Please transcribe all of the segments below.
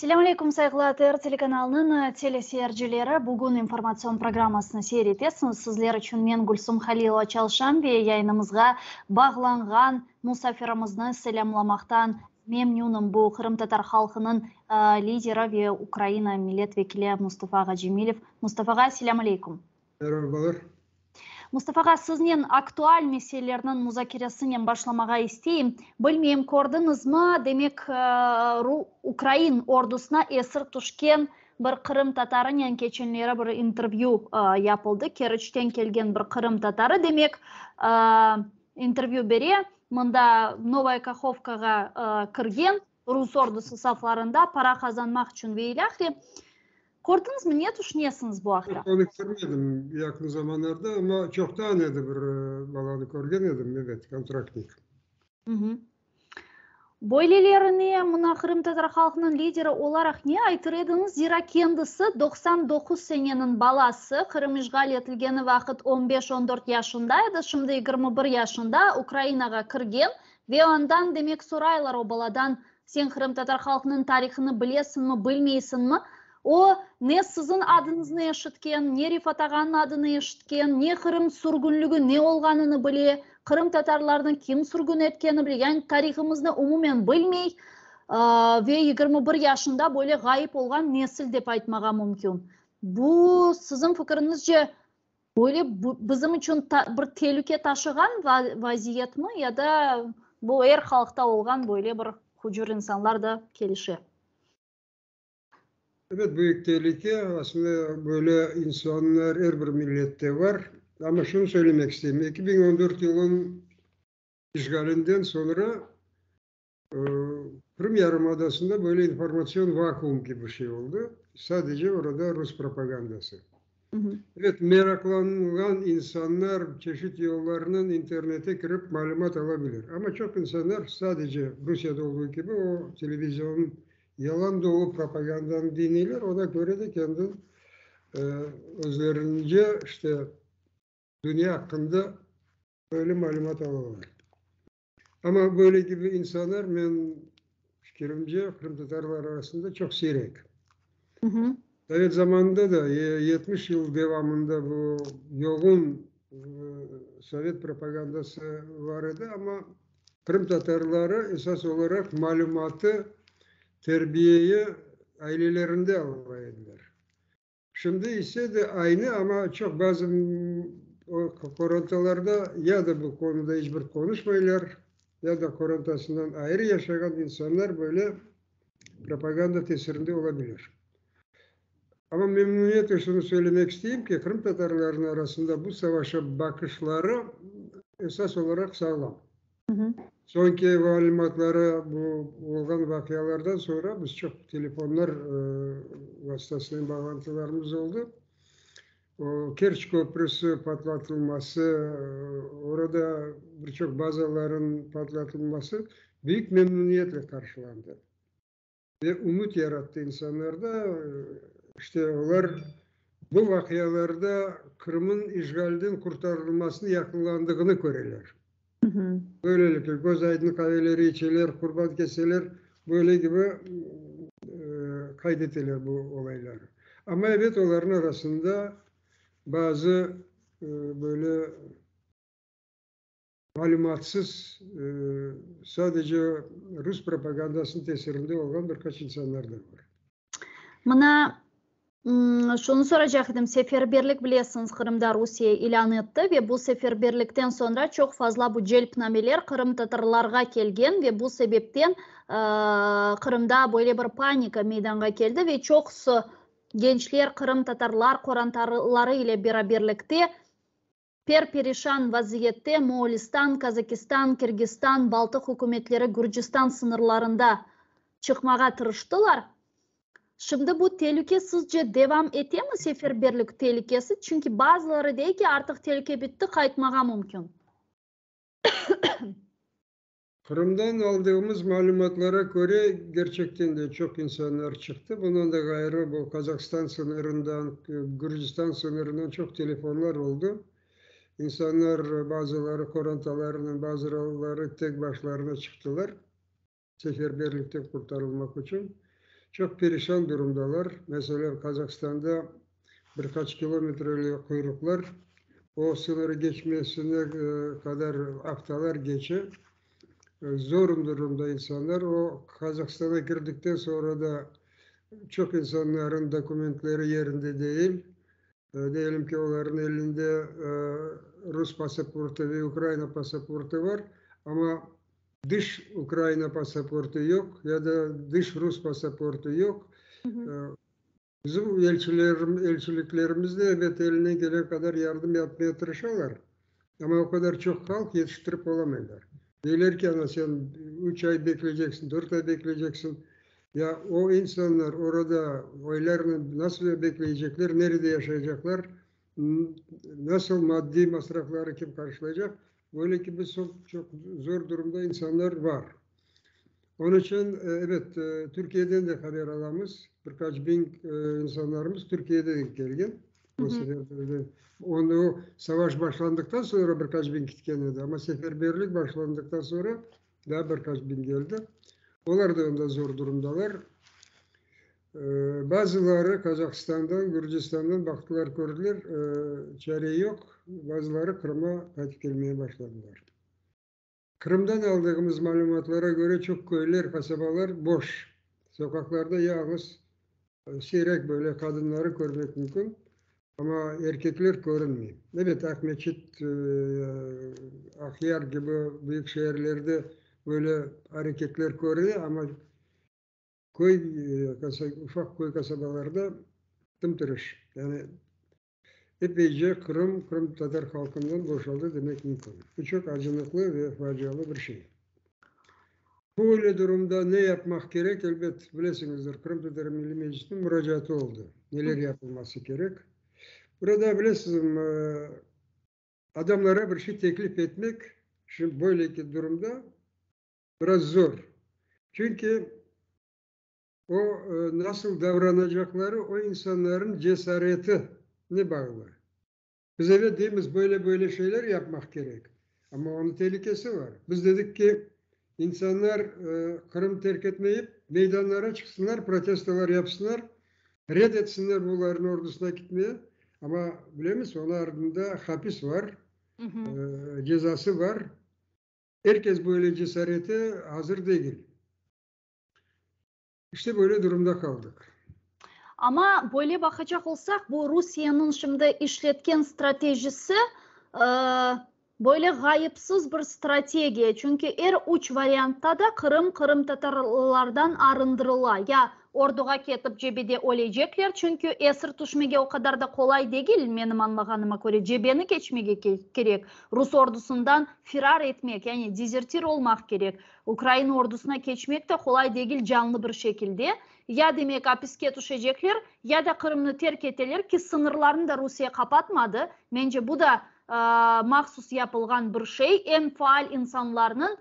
Selâm aleyküm, sayğılı ATR telekanalınıñ teleseyircileri! Bugün informatsion programmasını seyir etesiñiz. Sizler içün men, Gülsum Halilova, çalışam ve yayınımızğa bağlanğan musafirimizni selâmlamaqtan memnünim. Bu, qırımtatar halqınıñ lideri ve Ukraina millet vekili Mustafa ağa Cemilev. Mustafa ağa, selâm aleyküm! Merhabalar. Mustafa ağa, siznen aktual meselelerniñ muzakeresinen başlamağa isteyim. Bilmeyim, kördiñizmi, demek, ukrain ordusına esir tüşken bir qırımtatarınen keçenleri bir intervyü yapıldı. Keriçten kelgen bir qırımtatarı, demek, intervyü bere. Mında Novaya Kahovkağa kirgen, rus ordusı saflarında para qazanmaq içün ve ilâhre. Kördiñizmi, ne tüşünesiñiz bu aqta? Onı körmedim yaqın zamanlarda, amma çoqtan edi bir balanı körgen edim, ebet, kontraktnik. Böylelerine mına qırımtatar halqınıñ lideri olaraq ne aytır ediñiz? Zira kendisi 99 seneniñ balası, Qırım işğal etilgeni vaqıt on beş, on dört yaşında edi, şimdi 21 yaşında, Ukrainağa kirgen ve andan, demek, soraylar o baladan, Sen qırımtatar halqınıñ tarihını bilesiñmi, bilmeysiñmi? O, ne siziñ adıñıznı eşitken, ne Refat ağanıñ adını eşitken, ne Qırım sürgünligi ne olğanını bile, qırımtatarlarnı kim sürgün etkeni bile, yani tarihımıznı umumen bilmey ve 21 yaşında böyle ğayıp olğan nesil dep aytmağa mümkün. Bu, siziñ fikiriñizce, böyle bizim içün bir telüke taşığan vaziyetmi ya da bu er halqta olğan böyle bir hucur insanlar da kelişe? Evet, büyük tehlike. Aslında böyle insanlar er bir millette var. Amma şunı söylemek isteyim, 2014 yılınıñ işğalinden soñra Qırım yarımadasında böyle informatsion vakuum kibi şey oldı. Sadece orada rus propagandası. Evet, meraqlanğan insanlar çeşit yollarnen internete kirip malümat alabilir. Amma çoq insanlar sadece Rusiyada olduğu kibi o televizion Yalan dolu propagandanı diñleyler, ona köre de kendi özlerince işte dünya aqqında böyle malümat alalar. Amma böyle kibi insanlar, men fikirimce, qırımtatarlar arasında çoq siyrek. Sovet zamanında da 70 yıl devamında bu yoğun sovet propagandası bar edi, amma Qırımtatarları esas olaraq malümatı, terbiyeyi ailelerinde ala ediler. Şimdi ise de aynı, amma çoq bazı qorantalarda ya da bu konuda iç bir qonuşmaylar, ya da qorantasından ayrı yaşağan insanlar böyle propaganda tesirinde olabilir. Amma memnuniyetle şunı söylemek isteyim ki, qırımtatarlarnıñ arasında bu savaşa baqışları esas olaraq sağlam. Soñki malümatları bu olğan vaqialardan soñra biz çoq telefonlar vastasınen bağlantılarımız oldı. O Kerç köprüsi patlatılması, orada bir çoq bazaların patlatılması büyük memnuniyetle qarşılandı. Ve ümüt yarattı insanlarda, işte olar bu vaqialarda Qırım'ın işğalden qurtarılmasınıñ yaqınlandığını köreler. Böylelikle, köz aydın qaveleri içeler, qurban keseler, böyle kibi qayd eteler bu olayları. Amma ebet olarnıñ arasında bazı böyle Malümatsız, sadece rus propagandasınıñ tesirinde olğan bir qaç insanlar da bar. Mına, şunı soracaq edim, seferberlik, bilesiñiz, Qırımda Rusiye ilân etti ve bu seferberlikten soñra çoq fazla bu celpnameler qırımtatarlarğa kelgen ve bu sebepten Qırımda böyle bir panika meydanğa keldi ve çoqusı gençler qırımtatarlar qorantaları ile beraberlikte Per-perişan vaziyette Moğolistan, Kazakistan, Kirgizstan, Baltıq ükümetleri Gürcistan sıñırlarında çıqmağa tırıştılar. Şimdi bu telüke sizce devam etemi, seferberlik telükesi? Çünki bazıları dey ki, artıq telüke bitti, qaytmağa mümkün. Qırımdan aldığımız malümatlara köre, gerçekten de çoq insanlar çıqtı. Bundan da ğayrı, bu Qazahstan sıñırından, Gürcistan sıñırından çoq telefonlar oldı. İnsanlar, bazıları qorantalarınen, bazıları tek başlarına çıqtılar, seferberlikten qurtarılmaq içün. Çoq perişan durumdalar. Meselâ, Qazahstanda bir qaç kilometreli quyruqlar, o sıñırı keçmesine qadar aftalar keçe. Zor durumda insanlar. O Qazahstanğa kirdikten soñra da çoq insanların dokumentleri yerinde değil. Diyelim ki, olarnıñ elinde rus pasaportı ve Ukraina pasaportı bar, amma dış Ukraina pasaportı yoq ya da dış rus pasaportı yoq. Bizim elçiliklerimiz de, ebet, elinden kelgen qadar yardım yapmaya tırışalar, amma o qadar çoq halq yetiştirip olamaylar. Deyler ki, ana sen üç ay bekleyceksiñ, dört ay bekleyceksiñ. Ya o insanlar orada aylarnen nasıl bekleycekler, nerede yaşaycaqlar, nasıl maddiy masrafları kim qarşılaycaq? Böyle kibi çoq zor durumda insanlar bar. Onıñ içün, ebet, Türkiyeden de haber alamız. Bir qaç biñ insanlarımız Türkiyeden kelgen. Bu seferberden. Onı savaş başlandıqtan soñra bir qaç biñ ketken edi, amma seferberlik başlandıqtan soñra daa bir qaç biñ keldi. Olar da onda zor durumdalar. Bazıları Qazahistandan, Gürcistandan baqtılar, kördiler, çare yoq, bazıları Qırımğa qaytıp kelmege başladılar. Qırımdan aldığımız malümatlara köre, çoq köyler, qasabalar boş. Soqaqlarda yalıñız siyrek böyle qadınları körmek mümkün, amma erkekler körünmey. Ebet, Aqmeçit, Aqyar kibi büyük şeerlerde böyle areketler körüne, amma köy, ufaq köy qasabalarda tım-tırış. Yani Epeyce Qırım qırımtatar halqından boşaldı demek mümkün. Bu çoq acınıqlı ve facialı bir şey. Böyle durumda ne yapmaq kerek, elbet, bilesiñizdir, Qırımtatar Milliy Meclisiniñ muracaatı oldı, neler yapılması kerek. Burada, bilesizmi, adamlara bir şey teklif etmek şimdi böyleki durumda biraz zor. Çünki O, nasıl davranacaqları o insanların cesaretine bağlı. Biz evet deymiz, böyle-böyle şeyler yapmaq kerek, amma onıñ telükesi bar. Biz dedik ki, insanlar Qırım terk etmeyip, meydanlara çıqsınlar, protestolar yapsınlar, red etsinler bularnıñ ordusına kitmeye, amma bilemiz, onıñ ardında hapis var, cezası bar. Er kes böyle cesarete azır degil. İşte böyle durumda qaldıq. Amma böyle baqacaq olsaq, bu Rusiyeniñ şimdi işletken stratejisi böyle ğayıpsız bir strategiya. Çünki er üç variantta da Qırım qırımtatarlardan arındırıla. Ya orduğa ketip cebede ölecekler, çünki esir tüşmege o qadar da qolay degil, menim añlağanıma köre, cebeni keçmege kerek, rus ordusından firar etmek, yani dezertir olmaq kerek. Ukraina ordusına keçmek de qolay degil canlı bir şekilde. Ya demek apiske tüşecekler, ya da Qırımnı terk eteler ki, sıñırlarnı da Rusiye qapatmadı. Mence, bu da mahsus yapılğan bir şey, eñ faal insanlarnıñ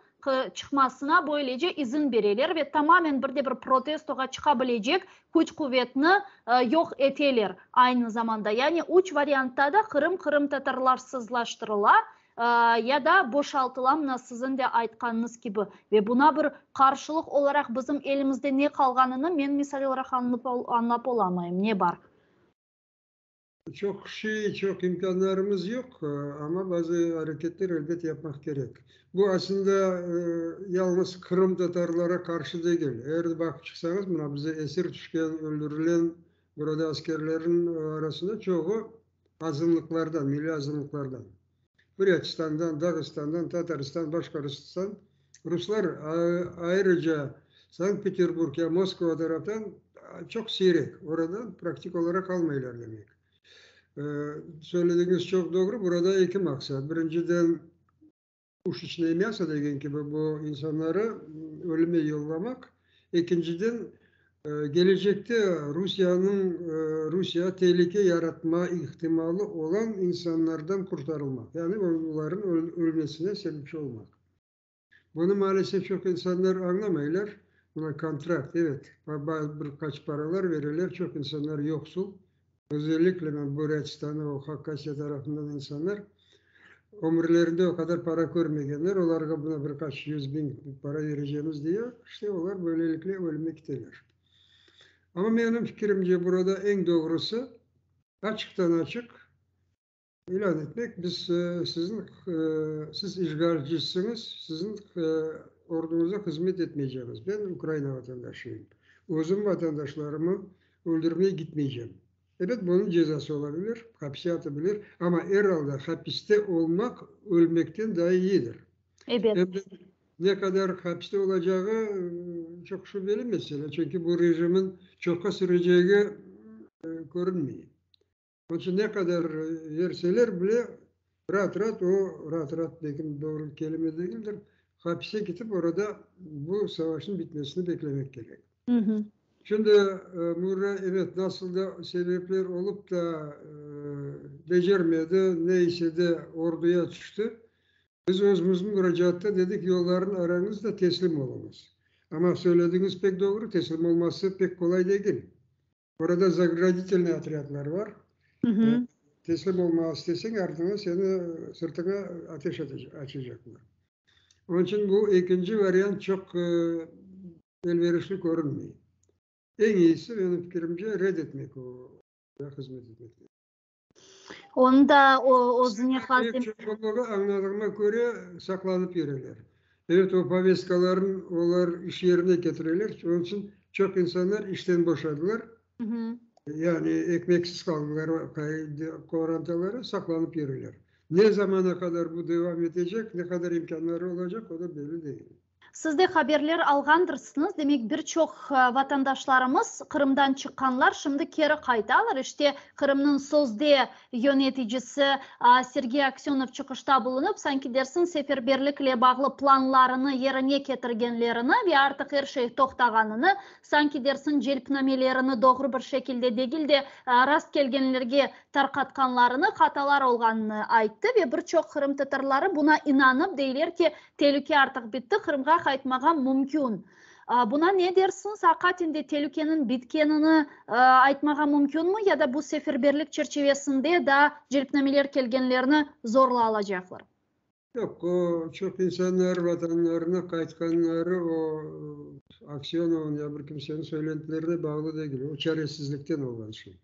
çıqmasına böylece izin bereler ve tamamen bir de bir protestoğa çıqa bilecek küç-quvetni yoq eteler aynı zamanda. Yani üç variantta da Qırım qırımtatarlarsızlaştırıla, ya da boşaltıla, mına siziñ de aytqanıñız kibi. Ve buna bir qarşılıq olaraq bizim elimizde ne qalğanını men misal olaraq añlap olamayım. Ne bar? Çoq şey, çoq imkânlarımız yoq, amma bazı areketler elbet yapmaq kerek. Bu aslında yalıñız qırımtatarlara qarşı degil. Eger baqıp çıqsañız, mına bize esir tüşken, öldürilen burada askerlerniñ arasında çoğu azınlıqlardan, milliy azınlıqlardan, Buryatistandan, Dağıstandan, Tataristan, Başqırtistan, ruslar ayrıca Sankt-Peterburg ya Moskva taraftan çoq siyrek, oradan praktik olaraq almaylar demek. Söyledigiñiz çoq doğru, burada eki maqsat. Birinciden, Puşeçnoye myaso degen kibi bu insanları ölüme yollamaq, ekinciden, gelecekte Rusiyanıñ Rusiya telüke yaratma ihtimalı olan insanlardan qurtarılmaq, yani olarnıñ ölmesine sebepçi olmaq. Bunı maalesef çoq insanlar añlamaylar. Buna kontrakt, evet, bir qaç paralar bereler, çoq insanlar yoqsul, Özellikle men Burâtistanı, o Hakasiya tarafından insanlar ömürlerinde o qadar para körmegenler, olarğa buna bir qaç 100.000 para berecemiz diye, işte olar böylelikle ölüme kiteler. Amma menim fikirimce, burada eñ doğrusı açıqtan-açıq ilân etmek, biz siziñ, siz işğalcisiñiz, siziñ orduñıza hızmet etmeycemiz. Ben Ukraina vatandaşıyım. Özüm vatandaşlarımı öldürmege gitmeycem. Ebet, bunıñ cezası ola bilir, hapse ata bilir, amma er alda hapiste olmaq ölmekten daa iyidir. Ebet. Em de ne qadar hapiste olacağı çoq şübeli mesele, çünki bu rejimin çoqqa sürecegi körünmey. Onıñ içün ne qadar verseler bile, raat-raat o, raat-raat belki doğru kelime degildir, hapise ketip orada bu savaşnıñ bitmesini beklemek kerek. Şimdi Murray, evet, nasıl da sebepler olıp da becermedi, ne ise de orduya tüşti. Biz özümizniñ muracaatta dedik, yollarını arañız da teslim oluñız. Amma söyledigiñiz pek doğru, teslim olması pek qolay degil. Orada zagraditelnıy otrâdlar bar. Teslim olmağa isteseñ, artıña seni, sırtıña ateş açacaqlar. Onıñ içün bu ekinci variant çoq elverişli körünmey. Eñ iyisi, menim fikirimce, red etmek o hızmet etmekni. Onı da özüne has. Çoqluğı, añladığıma köre, saqlanıp yüreler. Evet, o poveskalarnı olar iş yerine ketireler, onıñ içün çoq insanlar işten boşadılar, yani ekmeksiz qaldılar, qorantaları saqlanıp yüreler. Ne zamana qadar bu devam etecek, ne qadar imkânları olacaq, o da belli degil. Siz de haberler alğandırsıñız, demek, bir çoq vatandaşlarımız, Qırımdan çıqqanlar, şimdi keri qaytalar. İşte, Qırımnıñ sözde yöneticisi Sergey Aksönov çıqışta bulunıp, sanki dersiñ, seferberlikle bağlı planlarını yerine ketirgenlerini ve artıq er şey toqtağanını, sanki dersiñ, celpnamelerini doğru bir şekilde degil de, rast kelgenlerge tarqatqanlarını, hatalar olğanını ayttı ve bir çoq qırımtatarları buna inanıp, deyler ki, telüke artıq bitti, Qırımğa qaytmağa mümkün. Buna ne dersiñiz, aqaten de telükeniñ bitkenini aytmağa mümkünmi ya da bu seferberlik çerçivesinde daa celpnameler kelgenlerni zorla alacaqlar? Yoq, o, çoq insanlar vatanlarına qaytqanları o, Aksönovnıñ ya bir kimseniñ söylentilerine bağlı degil, o çaresizlikten olğan şey.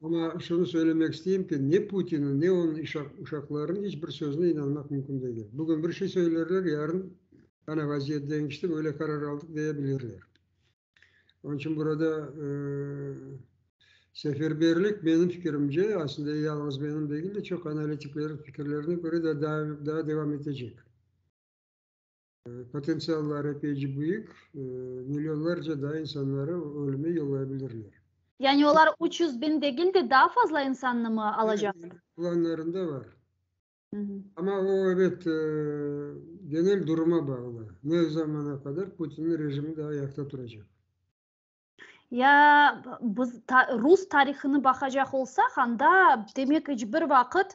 Amma şunı söylemek isteyim ki, ne Putinniñ, ne onıñ uşaqlarınıñ iç bir sözüne inanmaq mümkün degil. Bugün bir şey söylerler, yarın, ana, vaziyet deñişti, böyle qarar aldıq, deye bilirler. Onıñ içün burada seferberlik, menim fikirimce, aslında yalıñız menim degil de, çoq analitiklerniñ fikirlerine köre de daa devam etecek. Potentsialları epeyce büyük, milyonlarca daa insanları ölüme yollayabilirler. Yani olar 300 biñ degil de, daa fazla insannımı alacaqlar? Planlarında bar. Amma o, ebet, genel duruma bağlı. Ne zamana qadar Putinniñ rejimi daa ayaqta turacaq. Ya biz rus tarihını baqacaq olsaq, anda, demek, iç bir vaqıt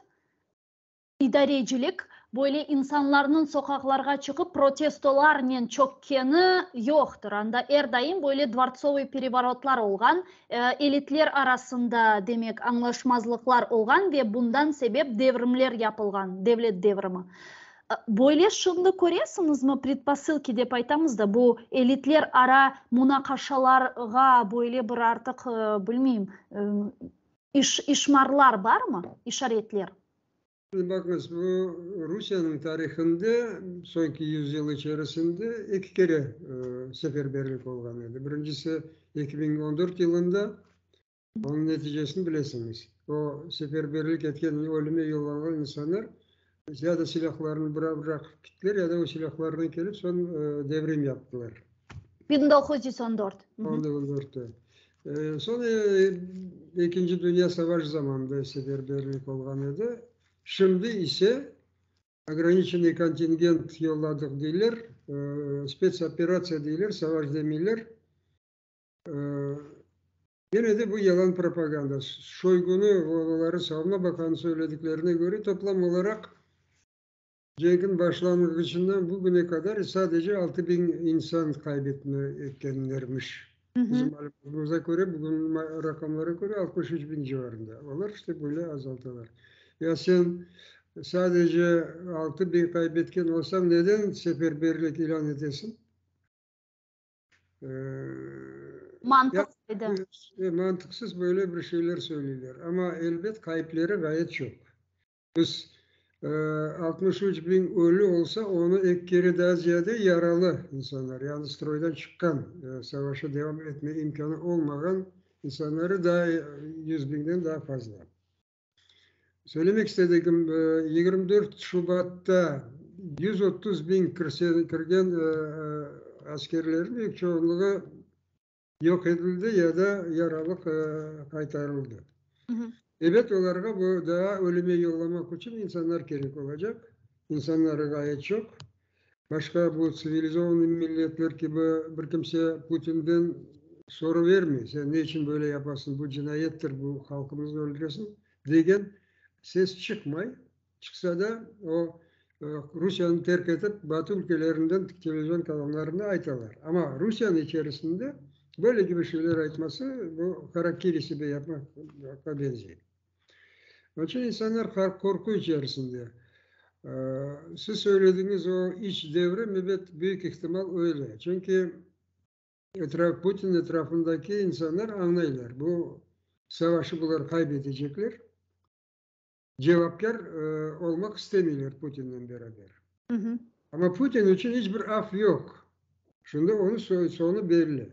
idarecilik böyle insanlarnıñ soqaqlarğa çıqıp protestolarnen çökkeni yoqtır. Anda er daim böyle dvortsovıy perevorotlar olğan, elitler arasında, demek, añlaşmazlıqlar olğan ve bundan sebep devrimler yapılğan, devlet devrimi. Böyle şimdi köresiñizmi, predposılki dep aytamız da, bu elitler ara munaqaşalarğa böyle bir artıq, bilmeyim, işmarlar barmı, işaretler? Şimdi baqıñız, bu Rusiyeniñ tarihinde soñki yüzyıl içerisinde eki kere seferberlik olğan edi. Birincisi 2014 yılında, onıñ neticesini bilesiñiz. O seferberlik etken, ölüme yollanğan insanlar ya da silâhlarını bıraqıp kettiler, ya da o silâhlarnen kelip soñ devrim yaptılar. 1914. On dörtte. Soñ Ekinci Dünya Savaşı zamanında seferberlik olğan edi. Şimdi ise ograniçenıy kontingent yolladıq deyler, spetsoperatsiya deyler, savaş demeyler. Gene de bu yalan propaganda. Şoygunı, oları Savunma Bakanı söylediklerine köre, toplam olaraq Cenkniñ başlanğıçından bugüne qadar sadece 6000 insan qayd etkenlermiş. Bizim malümatımıza köre, bugün raqamlara köre 63 biñ civarında. Olar işte böyle azaltalar. Ya sen sadece 6000 qayd etken olsañ, neden seferberlik ilân etesiñ? Mantıq. Mantıqsız böyle bir şeyler söyleyler. Amma, elbet, qayıpları ğayet çoq. Biz 63 biñ ölü olsa, onı eki kere daa ziyade yaralı insanlar, yani stroydan çıqqan, savaşa devam etme imkânı olmağan insanları daa 100 biñden daa fazla. Söylemek istedigim, 24 şubatta 130 biñ kirgen askerlerniñ büyük çoğunluğı yoq etildi ya da yaralı qaytarıldı. Ebet, olarğa bu daa ölüme yollamaq içün insanlar kerek olacaq. İnsanları ğayet çoq. Başqa bu tsivilizovannıy milletler kibi bir kimse Putinden soru vermey, sen ne içün böyle yapasıñ, bu cinayettir, bu halqımıznı öldüresiñ, degen ses çıqmay. Çıqsa da, o, Rusiyanı terk etip, Batı ülkelerinden televizion kanallarında aytalar. Amma Rusiyanıñ içerisinde böyle kibi şeyler aytması, bu harakiri sebe yapmaqqa beñzey. Onıñ içün insanlar qorqu içerisinde. Siz söylediñiz o iç devrim, ebet, büyük ihtimal öyle. Çünki etraf, Putin etrafındaki insanlar añlaylar, bu savaşı bular qaybetecekler. Cevapkâr olmaq istemeyler Putinnen beraber. Amma Putin içün iç bir af yoq. Şimdi onıñ soñu belli.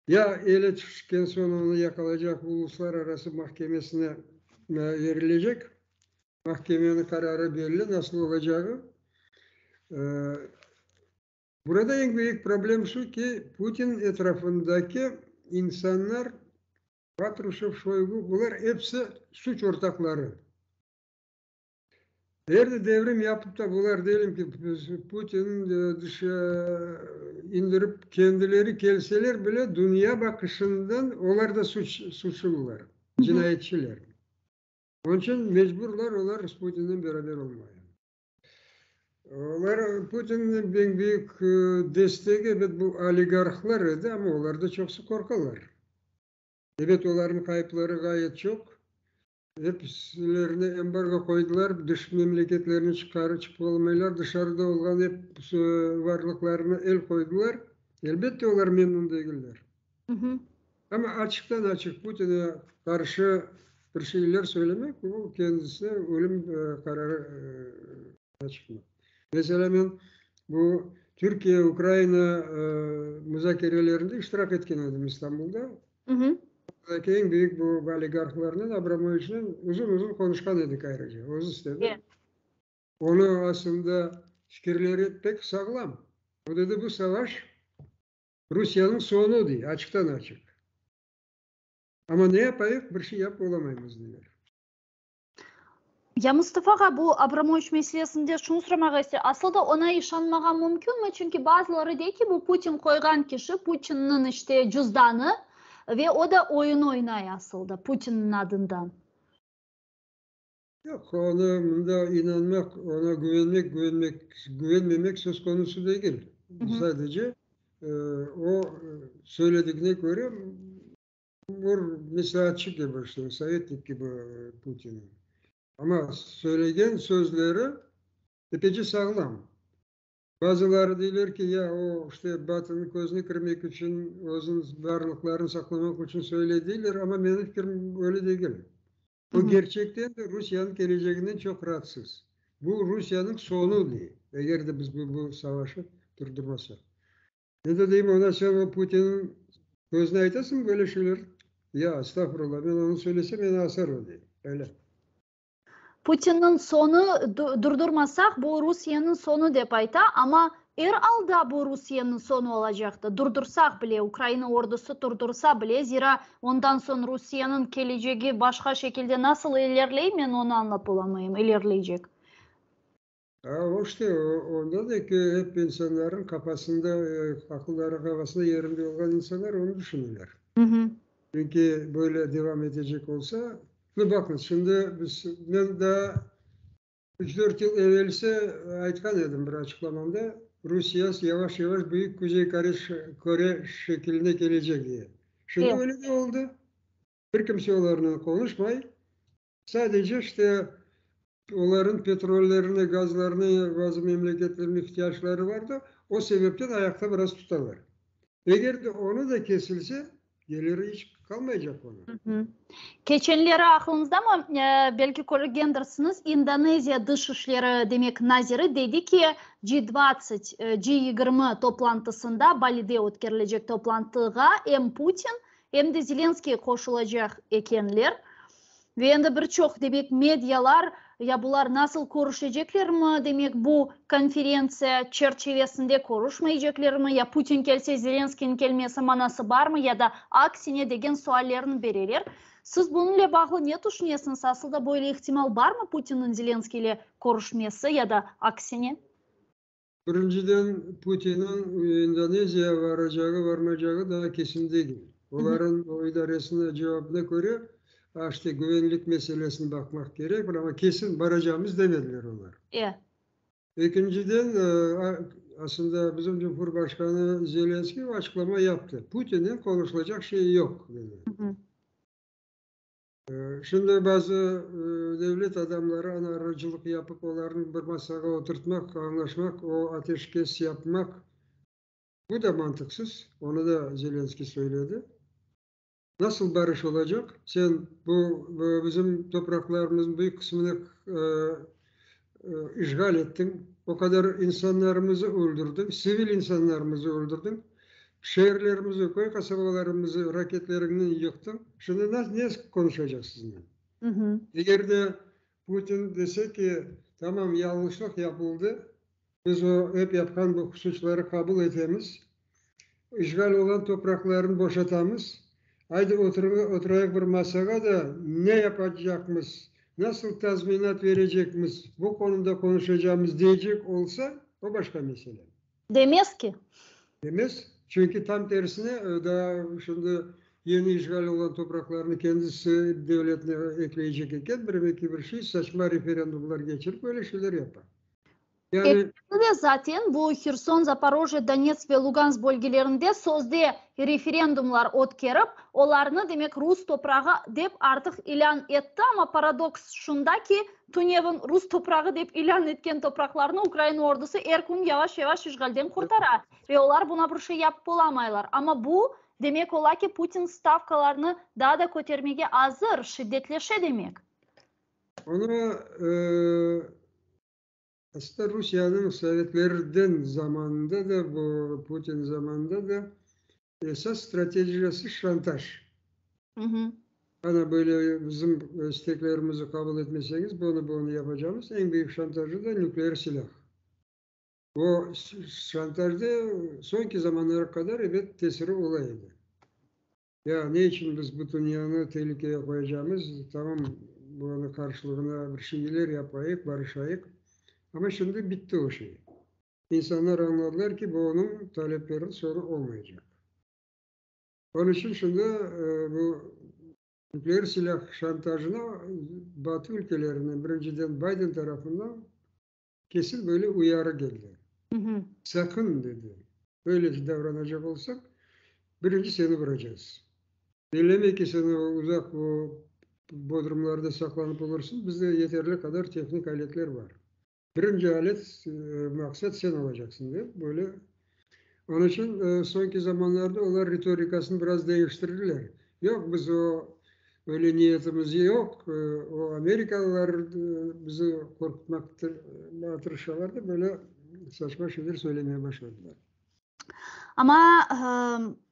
Ya ele tüşken soñ onı yaqalaycaq uluslararası mahkemesine verilecek, mahkemeniñ qararı belli, nasıl olacağı. Burada eñ büyük problem şu ki, Putin etrafındaki insanlar, Patruşev, Şoygu, bular episi suç ortaqları. Eger de devrim yapıp da bular, deyelim ki, Putinni indirip kendileri kelseler bile, dünya baqışından olar da suçlular, cinayetçiler. Onıñ içün mecburlar olar Putinnen beraber olmaya. Olar, Putinniñ eñ büyük destegi, ebet, bu oligarhlar edi, amma olar da çoqusı qorqalar. Ebet, olarnıñ qayıpları ğayet çoq. Episilerine embargo qoydılar, dış memleketlerine çıqarı çıqıp olamaylar, dışarıda olğan ep varlıqlarına el qoydılar. Elbette, olar memnün degiller. Amma açıqtan-açıq Putinge qarşı bir şeyler söylemek, bu kendisine ölüm qararı çıqmaq. Meselâ, men bu Türkiye-Ukraina muzakerelerinde iştirak etken edim İstanbulda. Oradaki eñ büyük bu oligarhlarnen, Abramoviçnen uzun-uzun qonuşqan edik ayrıca, özü istedi. Onıñ aslında fikirleri pek sağlam. O dedi, bu savaş Rusiyeniñ soñu, dey, açıqtan-açıq. Amma ne yapayıq, bir şey yapıp olamaymız, deyler. Ya Mustafa ağa, bu Abramoviç meselesinde şunı soramağa isteyim, aslı da oña işanmağa mümkünmi? Çünki bazıları dey ki, bu Putin qoyğan kişi, Putinniñ işte cüzdanı ve o da oyun oynay asıl da Putinniñ adından. Yoq, onı mında inanmaq, oña güvenmek, güvenmek, güvenmemek söz konusu degil. Sadece o söyledigine köre, bir mesleatçı kibi, işte, sovetnik kibi Putinniñ. Amma söylegen sözleri epece sağlam. Bazıları deyler ki, ya o, işte, Batınıñ közüne kirmek içün, özüniñ barlıqlarını saqlamaq içün söyley deyler, amma menim fikrim öyle degil. O kerçekten de Rusiyeniñ keleceginden çoq raatsız. Bu Rusiyeniñ soñu, dey, eger de biz bu savaşı durdurmasaq. Men de deyim oña, sen o Putinniñ közüne aytasıñmı böyle şeyler? Ya, estağfurullah, men onı söylesem, meni asar o, dey. Öyle. Putinniñ soñu durdurmasaq, bu Rusiyeniñ soñu dep ayta, amma er alda bu Rusiyeniñ soñu olacaqtı, durdursaq bile, Ukraina ordusı durdursa bile, zira ondan soñ Rusiyeniñ kelecegi başqa şekilde nasıl ilerley, men onı añlap olamayım, ilerleycek. A, o işte, onda da ki, ep insanların qafasında, aqılları qafasında yerinde olğan insanlar onı düşüneler. Çünki böyle devam etecek olsa, nu, baqıñız, şimdi biz, men daa üç-dört yıl evelsi aytqan edim bir açıqlamamda, Rusiye yavaş-yavaş büyük Kuzey Kore şekiline kelecek diye. Şimdi öyle de oldı. Bir kimse olarnen qonuşmay. Sadece işte olarnıñ petrollerine, gazlarına bazı memleketlerniñ ihtiyacları bar da, o sebepten ayaqta biraz tutalar. Eger de onı da kesilse, Geliri iç qalmaycaq onıñ. Keçenleri aqlıñızdamı, belki körgendirsiñiz, İndoneziya dış işleri, demek, naziri dedi ki, G dvadtsat, G 20 toplantısında, Balide ötkerilecek toplantığa em Putin, em de Zelenskiy qoşulacaq ekenler. Ve endi bir çoq, demek, medialar, ya bular nasıl körüşeceklermi, demek, bu konferentsiya çerçivesinde körüşmeyceklermi, ya Putin kelse, Zelenskiyniñ kelmesi manası barmı, ya da aksine degen suallerni bereler. Siz bunıñle bağlı ne tüşünesiñiz, asıl da böyle ihtimal barmı Putinniñ Zelenskiy ile körüşmesi ya da aksine? Birinciden, Putinniñ İndoneziyağa varacağı, varmacağı daa kesin degil. Olarıñ o idaresiniñ cevabına köre, işte güvenlik meselesini baqmaq kerek, amma kesin baracağımız demediler olar. Ekinciden, aslında bizim Cumhurbaşqanı Zelenskiy açıqlama yaptı. Putinnen qonuşılacaq şey yoq, dedi. Şimdi bazı devlet adamları ana aracılıq yapıp, olarnı bir masağa oturtmaq, añlaşmaq, o ateşkes yapmaq, bu da mantıqsız, onı da Zelenskiy söyledi. Nasıl barış olacaq? Sen bu bizim topraqlarımıznıñ büyük qısmını işğal ettiñ, o qadar insanlarımızı öldürdiñ, sivil insanlarımızı öldürdiñ. Şeerlerimizi, köy qasabalarımızı raketleriñnen yıqtıñ. Şimdi ne qonuşacaq siznen? Eger de Putin dese ki, tamam, yañlışlıq yapıldı, biz o ep yapqan bu suçları qabul etemiz, işğal olğan topraqlarnı boşatamız, aydı oturayıq bir masağa da ne yapacaqmız, nasıl tazminat berecekmiz, bu konuda qonuşacağımız deycek olsa, o başqa mesele. Demez ki. Demez, çünki tam tersine, daa şimdi yeni işğal olğan topraqlarnı kendisi devletine ekleycek eken, bir-eki bir şey, saçma referendumlar keçirip, böyle şeyler yapar. Yani. Ekinci de zaten bu Herson, Zaporojye, Donetsk ve Lugansk bölgelerinde sözde referendumlar ötkerip, olarnı, demek, rus toprağı dep artıq ilân etti, amma paradoks şunda ki, Tünevin rus toprağı dep ilân etken topraqlarnı Ukraina ordusı er kün yavaş-yavaş işğalden qurtara ve olar buna bir şey yapıp olamaylar. Amma bu, demek ola ki, Putin stavkalarnı daa da kötermege azır, şiddetleşe demek. Onı, aslında Rusiyeniñ sovetlerden zamanında da, bu Putin zamanında da Esas stratejiyası şantaj. Ana böyle bizim isteklerimizi qabul etmeseñiz, bunı, bunı yapacağımız. Eñ büyük şantajı da nükleer silâh. O şantajda soñki zamanlara qadar, ebet, tesiri ola edi. Ya ne içün biz bu dünyanı tehlikege qoyacağımız, tamam, bunıñ qarşılığına bir şeyler yapayıq, barışayıq. Amma şimdi bitti o şey. İnsanlar añladılar ki, bu onıñ talepleriniñ soñu olmaycaq. Onıñ içün şimdi bu nükleer silâh şantajına Batı ülkelerinden, birinciden Bayden tarafından kesin böyle uyarı keldi. Saqın, dedi, böyle davranacaq olsaq, birinci seni vuracağız. Belleme ki, sen uzaq o bodrumlarda saqlanıp olursıñ, bizde yeterli qadar tehnik aletler bar. Birinci alet, maqsat sen olacaqsıñ, dep, böyle. Onıñ içün soñki zamanlarda olar ritorikasını biraz deñiştirdiler. Yoq, biz o, öyle niyetimiz yoq, o amerikalılar bizi qorqutmaq tırışalar dep, böyle saçma şeyler söylemeye başladılar. Amma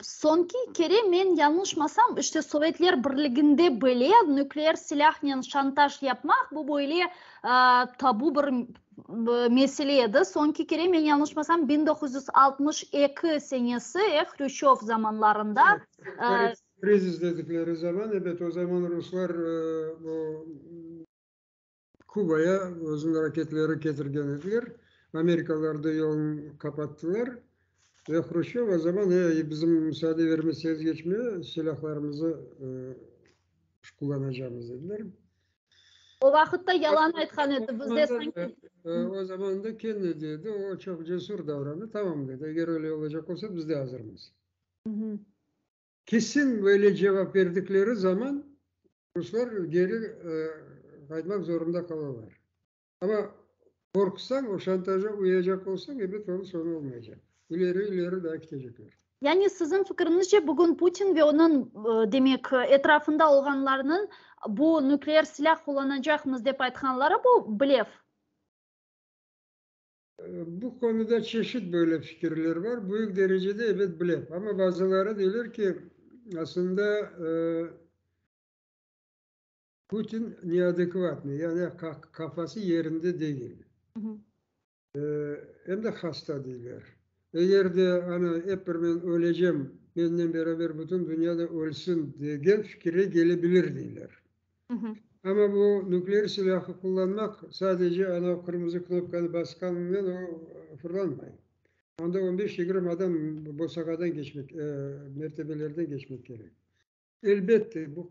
soñki kere, men yañlışmasam, işte Sovetler Birliginde bile nükleer silâhnen şantaj yapmaq, bu böyle tabu bir mesele edi. Soñki kere, men yañlışmasam, 1962 senesi, Hrüşçöv zamanlarında. Evet, krizis dedikleri zaman, ebet, o zaman ruslar bu Kubaya özüniñ raketleri ketirgen ediler. Amerikalılar da yolun qapattılar. Ve Hruşçov o zaman, ey, bizim musaade vermeseñiz geçmeye, silâhlarımızı qullanacağımız dediler. O vaqıtta yalan aytqan edi, bizde sanki. O zaman da Kennedy edi, o çoq cesur davrandı, tamam dedi, eger öyle olacaq olsa, biz de azırmız. Kesin böyle cevap verdikleri zaman ruslar geri qaytmaq zorunda qalalar. Amma qorqsañ, o şantaja uyacaq olsañ, ebet, onıñ soñu olmaycaq. İleri, ileri daa ketecekler. Yani siziñ fikriñizce, bugün Putin ve onıñ, demek, etrafında olğanlarnıñ bu nükleer silâ qullanacaqmız dep aytqanları bu blef? Bu konuda çeşit böyle fikirler bar. Büyük derecede, ebet, blef. Amma bazıları deyler ki, aslında Putin neadekvatnıy, yani qafası yerinde degil. Em de hasta deyler. Eger de, ana, ep bir men ölecem, mennen beraber bütün dünya da ölsün degen fikire kele bilir deyler. Amma bu nükleer silâhı qullanmaq, sadece ana qırmızı knopkanı basqanıñnen o fırlanmay. Onda on beş, yigirmi adam bosağadan keçmek, mertebelerden keçmek kerek. Elbette, bu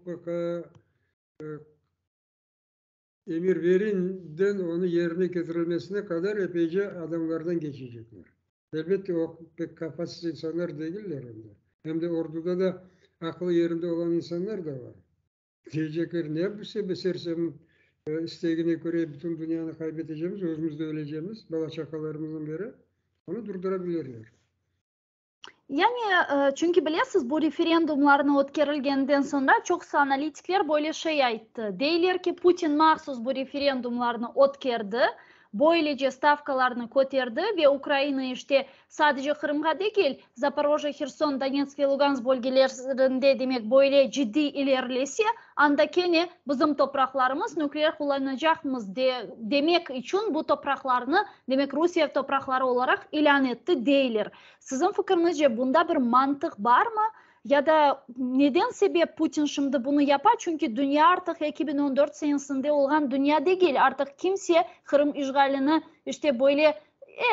Emir verinden onı yerine ketirilmesine qadar epeyce adamlardan keçecekler. Elbette, o pek kafasız insanlar degiller em de. Em de orduda da aqılı yerinde olan insanlar da bar. Diyecekler, ne bu sersem istegine köre bütün dünyanı qaybetecemiz, özümiz de ölecemiz, bala-çaqalarımızdan beri. Onı durdura bilirler. Yani, çünki bilesiz, bu referendumlarnı ötkerilgeninden soñra çoqusı analitikler böyle şey ayttı. Deyler ki, Putin mahsus bu referendumlarnı ötkerdi, böylece stavkalarnı köterdi ve Ukraina işte sadece Qırımğa degil, Zaporojye, Herson, Donetsk ve Lugansk bölgelerinde, demek, böyle ciddiy ilerilese, anda kene bizim topraqlarımız, nükleer qullanacaqmız de, demek içün bu topraqlarnı, demek, Rusiye topraqları olaraq ilân etti, deyler. Siziñ fikriñizce, bunda bir mantıq barmı? Ya da neden sebep Putin şimdi bunı yapa? Çünki dünya artıq 2014 senesinde olğan dünya degil, artıq kimse Qırım işğalini işte böyle e,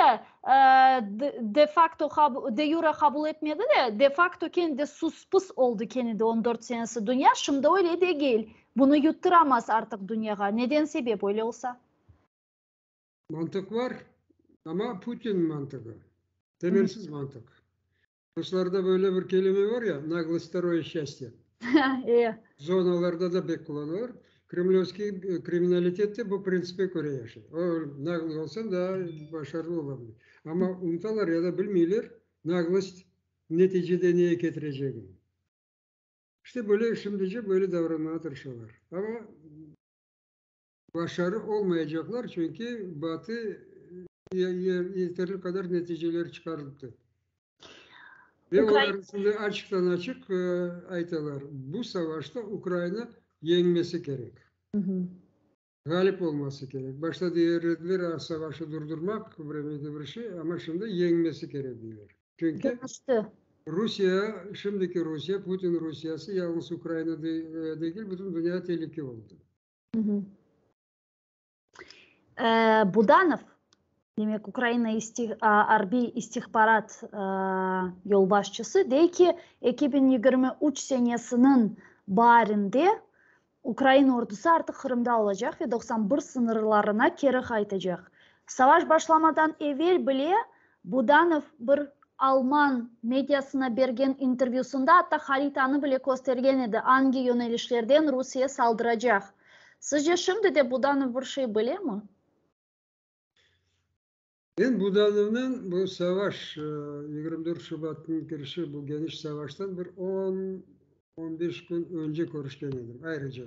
de facto, de yure qabul etmedi de, de facto kene de sus-pus oldı kene de 14 senesi dünya, şimdi öyle degil. Bunı yuttıramaz artıq dünyağa. Neden sebep öyle olsa? Mantıq bar, amma Putin mantığı, temelsiz mantıq. Ruslarda böyle bir kelime bar ya, naglost vtoroye sçastye. Zonalarda da pek qullanılar. Kremlövskiy kriminalitet de bu printsipke köre yaşay. O, naglıy olsañ, daa başarılı ola bile. Amma unutalar ya da bilmeyler naglost neticede neye ketirecegini. İşte böyle şimdice böyle davranmağa tırışalar. Amma Başarı olmaycaqlar, çünki Batı yeterli qadar neticeler çıqarttı. Ve olar şimdi açıqtan-açıq aytalar, bu savaşta Ukraina yeñmesi kerek, ğalip olması kerek. Başta deyir ediler, savaşı durdurmaq, bir şey, amma şimdi yeñmesi kerek deyler. Çünki Rusiye, şimdiki Rusiye, Putin Rusiyesi yalıñız Ukraina degil, bütün dünya telüke oldı. Budanov, demek, Ukraina arbiy istihbarat yolbaşçısı, dey ki, 2023 senesiniñ baarinde Ukraina ordusı artıq Qırımda olacaq ve 91 sıñırlarına keri qaytacaq. Savaş başlamadan evel bile Budanov bir alman mediasına bergen intervyusında atta haritanı bile köstergen edi, angi yönelişlerden Rusiye saldıracaq. Sizce şimdi de Budanov bir şey bilemi? Men Budanovnıñ bu savaş, 24 Şubatnıñ kirişi bu geniş savaştan bir on, on beş kün önce körüşken edim, ayrıca.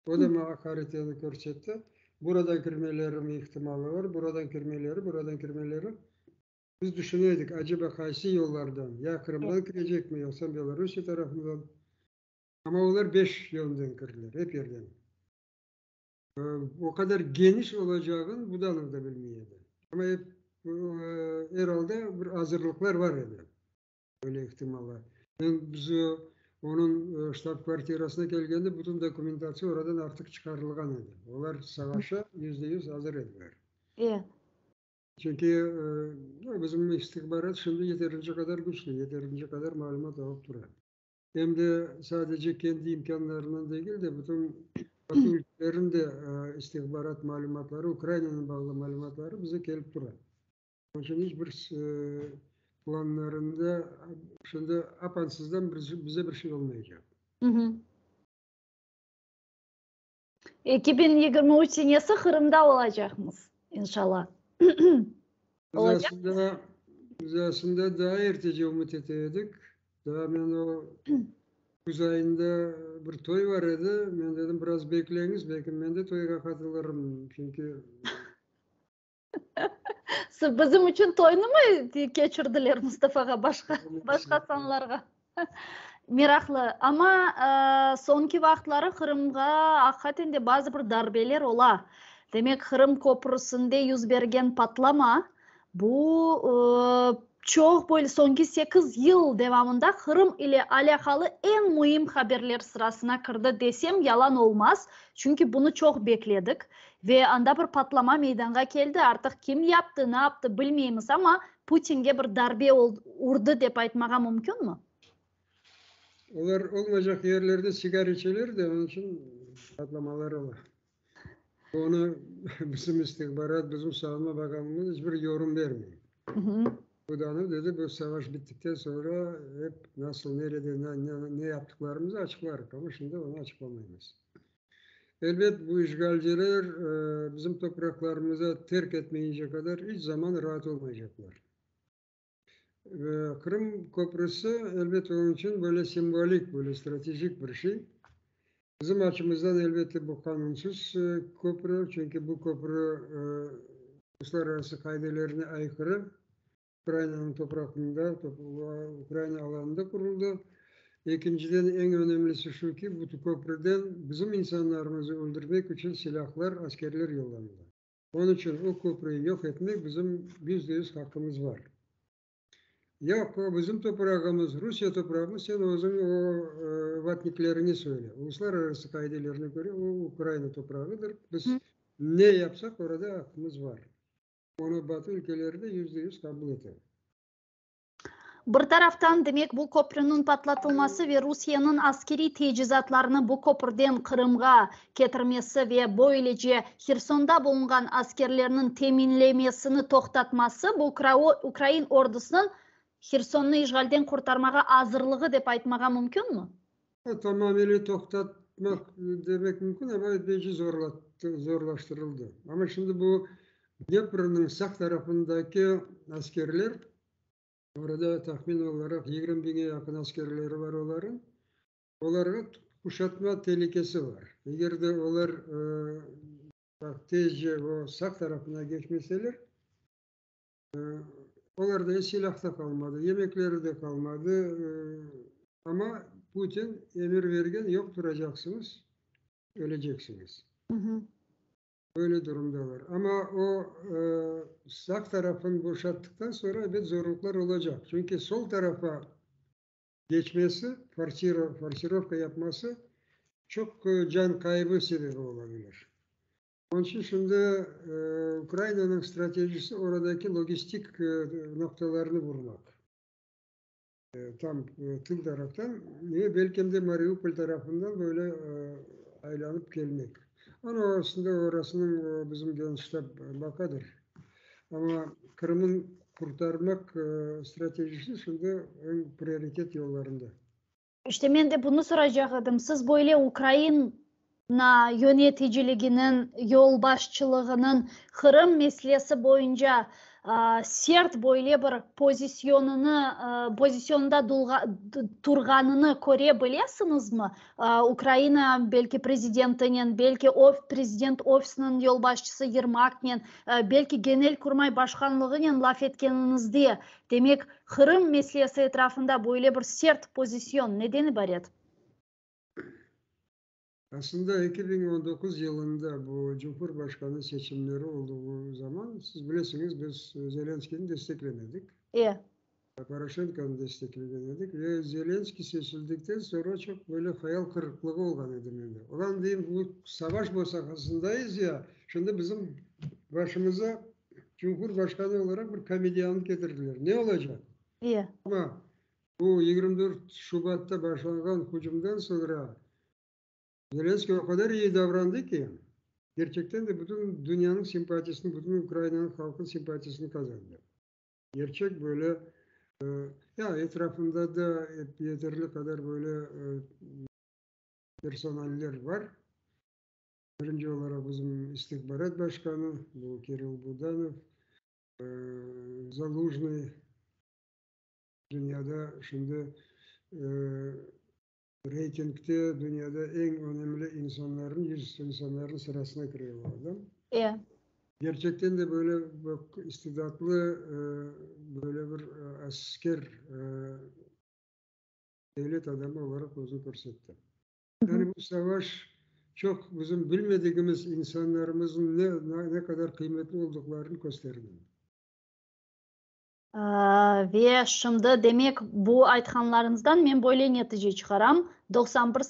O da maña haritanı körsetti. Buradan kirmeleri ihtimalı bar, buradan kirmeleri, buradan kirmeleri. Biz tüşüne edik, aceba qaysı yollardan, ya Qırımdan kirecekmi, yoqsa Belorusiye tarafından. Amma olar beş yönden kirdiler, ep yerden. O qadar geniş olacağın Budanov da bilmey edi. Amma ep, er alda bir azırlıqlar bar edi. Öyle ihtimallar. Men biz onıñ ştab-kvartirasına kelgende bütün dokumentatsiya oradan artıq çıqarılğan edi. Olar savaşa %100 azır ediler. Çünki bizim istihbarat şimdi yeterince qadar küçlü, yeterince qadar malümat alıp tura. Em de sadece kendi imkânlarından degil de, bütün Batı ülkeleriniñ de istihbarat malümatları, Ukrainanen bağlı malümatları bize kelip tura. Onıñ içün iç bir planlarında şimdi apansızdan bize bir şey olmaycaq. 2023 senesi Qırımda olacaqmız, inşallah. Biz aslında. Biz aslında daa ertece ümüt ete edik. Daa men o küz ayında bir toy bar edi, men dedim, biraz bekleñiz, belki men de toyğa qatılırım, çünki. Bizim içün toynı mı keçirdiler, Mustafa ağa, başqa, başqa sanlarğa? Meraqlı. Amma soñki vaqıtları Qırımğa aqiqaten de bazı bir darbeler ola. Demek, Qırım köprüsinde yüz bergen patlama, bu çoq böyle soñki 8 yıl devamında Qırım ile alâqalı eñ müim haberler sırasına kirdi desem, yalan olmaz. Çünki bunı çoq bekledik. Ve anda bir patlama meydanğa keldi. Artıq kim yaptı, ne yaptı bilmeymiz, amma Putinge bir darbe urdı dep aytmağa mümkünmi? Olar olmaycaq yerlerde sigara içeler de, onıñ içün patlamalar ola. Onı bizim istihbarat, bizim Savunma Bakanlığımız iç bir yorum bermey. Budanov dedi, bu savaş bittikten soñra hep nasıl, nerede, ne, ne yaptıqlarımızı açıqlarıq, amma şimdi onı açıqlamaymız. Elbet, bu işğalciler bizim topraqlarımıza terk etmeyince qadar iç zaman raat olmaycaqlar. Qırım köprüsi, elbet, onıñ içün böyle simvolik, böyle stratejik bir şey. Bizim açımızdan, elbette, bu qanunsız köprü, çünki bu köprü uluslararası qaidelerine aykırı, Ukrainanıñ toprağında, Ukraina alanında quruldı. Ekinciden, eñ önemlisi şu ki, bu köprüden bizim insanlarımızı öldürmek içün silâhlar, askerler yollanıla. Onıñ içün o köprüni yoq etmek bizim 100% haqqımız bar. Yoq, o bizim toprağımız, Rusiye toprağımız, sen özüñ o vatnikleriñe söyle. Uluslararası qaidelerine köre o Ukraina toprağıdır. Biz ne yapsaq, orada aqqımız bar. Onı Batı ülkeleri de 100% qabul ete. Bir taraftan, demek, bu köprüniñ patlatılması ve Rusiyeniñ askeriy tecizatlarını bu köpürden Qırımğa ketirmesi ve böylece Hersonda bulunğan askerlerniñ teminlemesini toqtatması, bu ukrain ordusınıñ Hersonnı işğalden qurtarmağa azırlığı dep aytmağa mümkünmi? Tamamıyla toqtatmaq demek mümkün, amma epeyce zorlaştırıldı. Amma şimdi bu Dneprniñ sağ tarafındaki askerler, orada tahmin olaraq 20 biñge yaqın askerleri bar olarnıñ, olarğa quşatma telükesi bar. Eger de olar tezce o sağ tarafına keçmeseler, olarda silâh da qalmadı, yemekleri de qalmadı, amma Putin emir bergen, yoq turacaqsıñız, öleceksiñiz. Böyle durumdalar. Amma o sağ tarafını boşattıqtan soñra, ebet, zorluqlar olacaq. Çünki sol tarafa keçmesi, forsirovka yapması çoq can qaybı sebebi ola bilir. Onıñ içün şimdi Ukrainanıñ stratejisi oradaki logistik noqtalarını vurmaq. Tam tıl taraftan ve belki de Mariupol tarafından böyle aylanıp kelmek. Ana aslında orasınıñ bizim Genştab baqadır. Amma Qırımnıñ qurtarmaq stratejisi şimdi eñ prioritet yollarında. İşte men de bunı soracaq edim. Siz böyle Ukraina yöneticiliginiñ, yolbaşçılığınıñ Qırım meselesi boyunca sert böyle bir pozisyonını, pozisyonda turğanını köre bilesiñizmi? Ukraina belki prezidentinen, belki prezident ofisiniñ yolbaşçısı Yermaknen, belki Genelkurmay başqanlığınen laf etkeniñizde, demek, Qırım meselesi etrafında böyle bir sert pozisyon neden ibaret? Aslında 2019 yılında bu Cumhurbaşqanı seçimleri olduğu zaman, siz bilesiñiz, biz Zelenskiyni desteklemedik. Poroşenkonı desteklegen edik ve Zelenskiy seçildikten soñra çoq böyle hayal qırıqlığı olğan edi mende. Ulan deyim, bu savaş bosağasındayız ya, şimdi bizim başımıza Cumhurbaşqanı olaraq bir komediannı ketirdiler. Ne olacaq? Amma bu 24 Şubatta başlanğan hücumdan soñra Zelenskiy o qadar iyi davrandı ki, kerçekten de bütün dünyanıñ simpatisini, bütün Ukrainanıñ halqınıñ simpatisini qazandı. Gerçek böyle, ya etrafında da yeterli qadar böyle personaller bar. Birinci olaraq bizim istihbarat başqanı, bu Kirill Budanov, Zalujnıy. Dünyada şimdi reytingde dünyada eñ önemli insanların, 100 insanların sırasına kire o adam. E. Gerçekten de böyle istidatlı böyle bir asker devlet adamı olaraq özüni körsetti. Yani bu savaş çoq bizim bilmedigimiz insanlarımıznıñ ne, ne qadar qıymetli olduqlarını kösterdi. Ve şimdi, demek, bu aytqanlarıñızdan men böyle netice çıqaram, 91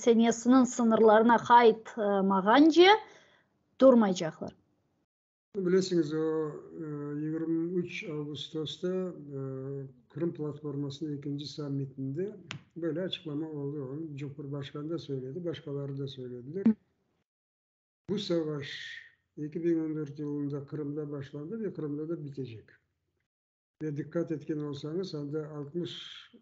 senesiniñ sıñırlarına qaytmağance turmaycaqlar. Bilesiñiz, o, 23 avgustosta Qırım platformasınıñ ekinci sammitinde böyle açıqlama oldı. Onı Cumhurbaşqanı da söyledi, başqaları da söylediler. Bu savaş 2014 yılında Qırımda başlandı ve Qırımda da bitecek. Ve diqqat etken olsañız, anda 60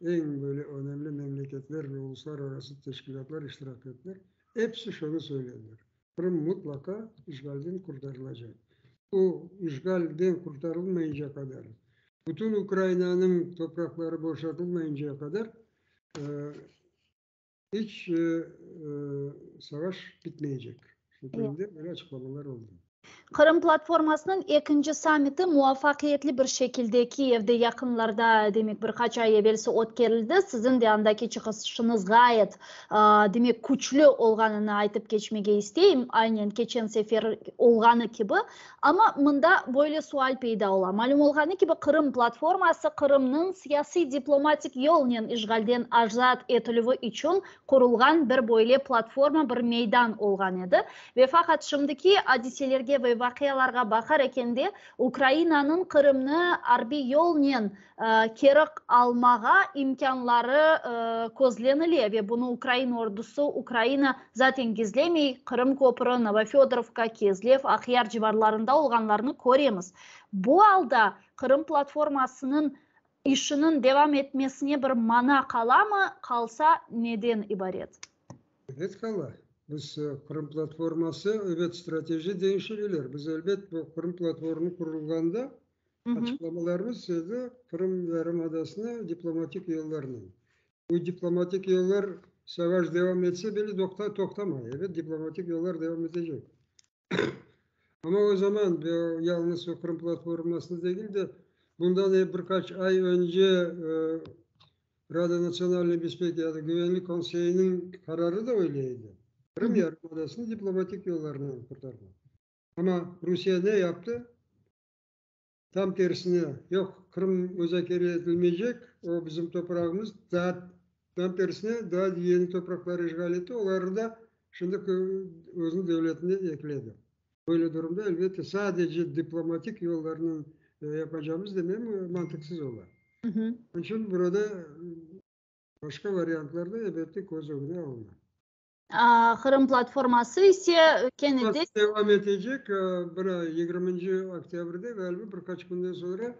eñ böyle önemli memleketler ve uluslararası teşkilâtlar iştirak ettiler. Episi şunı söylediler, Qırım mutlaqa işğalden qurtarılacaq. O, işğalden qurtarılmayınca qadar, bütün Ukrainanıñ topraqları boşatılmayıncaya qadar iç savaş bitmeycek şeklinde böyle açıqlamalar oldı. Qırım platformasınıñ ekinci sammiti muvafaqiyetli bir şekilde Kiyevde yaqınlarda, demek, bir qaç ay evelsi ötkerildi. Siziñ de andaki çıqışıñız ğayet, demek, küçlü olğanını aytıp keçmege isteyim, aynen keçen sefer olğanı kibi. Amma mında böyle sual peyda ola, malüm olğanı kibi, Qırım platforması Qırımnıñ siyasiy-diplomatik yolnen işğalden azat etilüvi içün qurulğan bir böyle platforma, bir meydan olğan edi. Ve faqat şimdiki adiselerge ve vaqialarğa baqar ekende, Ukrainanıñ Qırımnı arbiy yolnen keri almağa imkânları közlenile ve bunı ukrain ordusı, Ukraina zaten gizlemey, Qırım köprü, Novofödorovka, Kezlev, Aqyar civarlarında olğanlarnı köremiz. Bu alda Qırım platformasınıñ işiniñ devam etmesine bir mana qalamı, qalsa, neden ibaret? Elbet qala. Biz Qırım platforması, ebet, strateji deñişireler. Biz, elbet, bu Qırım platformı qurulğanda açıqlamalarımız edi, Qırım yarımadasını diplomatik yollarnen. Bu diplomatik yollar savaş devam etse bile toqtamay. Ebet, diplomatik yollar devam etecek. Amma o zaman yalıñız o Qırım platformasını degil de, bundan bir qaç ay önce Rada natsionalnıy bespeki ya da Güvenlik konseyiniñ qararı da öyle edi, Qırım yarımadasını diplomatik yollarnen qurtarmaq. Amma Rusiye ne yaptı? Tam tersine, yoq, Qırım muzakere etilmeycek, o bizim toprağımız, daa tam tersine, daa yeni topraqlar işğal etti, olarnı da şimdi özüniñ devletine ekledi. Böyle durumda, elbette, sadece diplomatik yollarnen yapacağımız demem mantıqsız ola. Onıñ içün burada başqa variantlar da, elbette, köz ögüne alına. Qırım platforması ise kene de. Devam etecek. Bir yigirminci oktâbrde, ğaliba, bir qaç künden soñra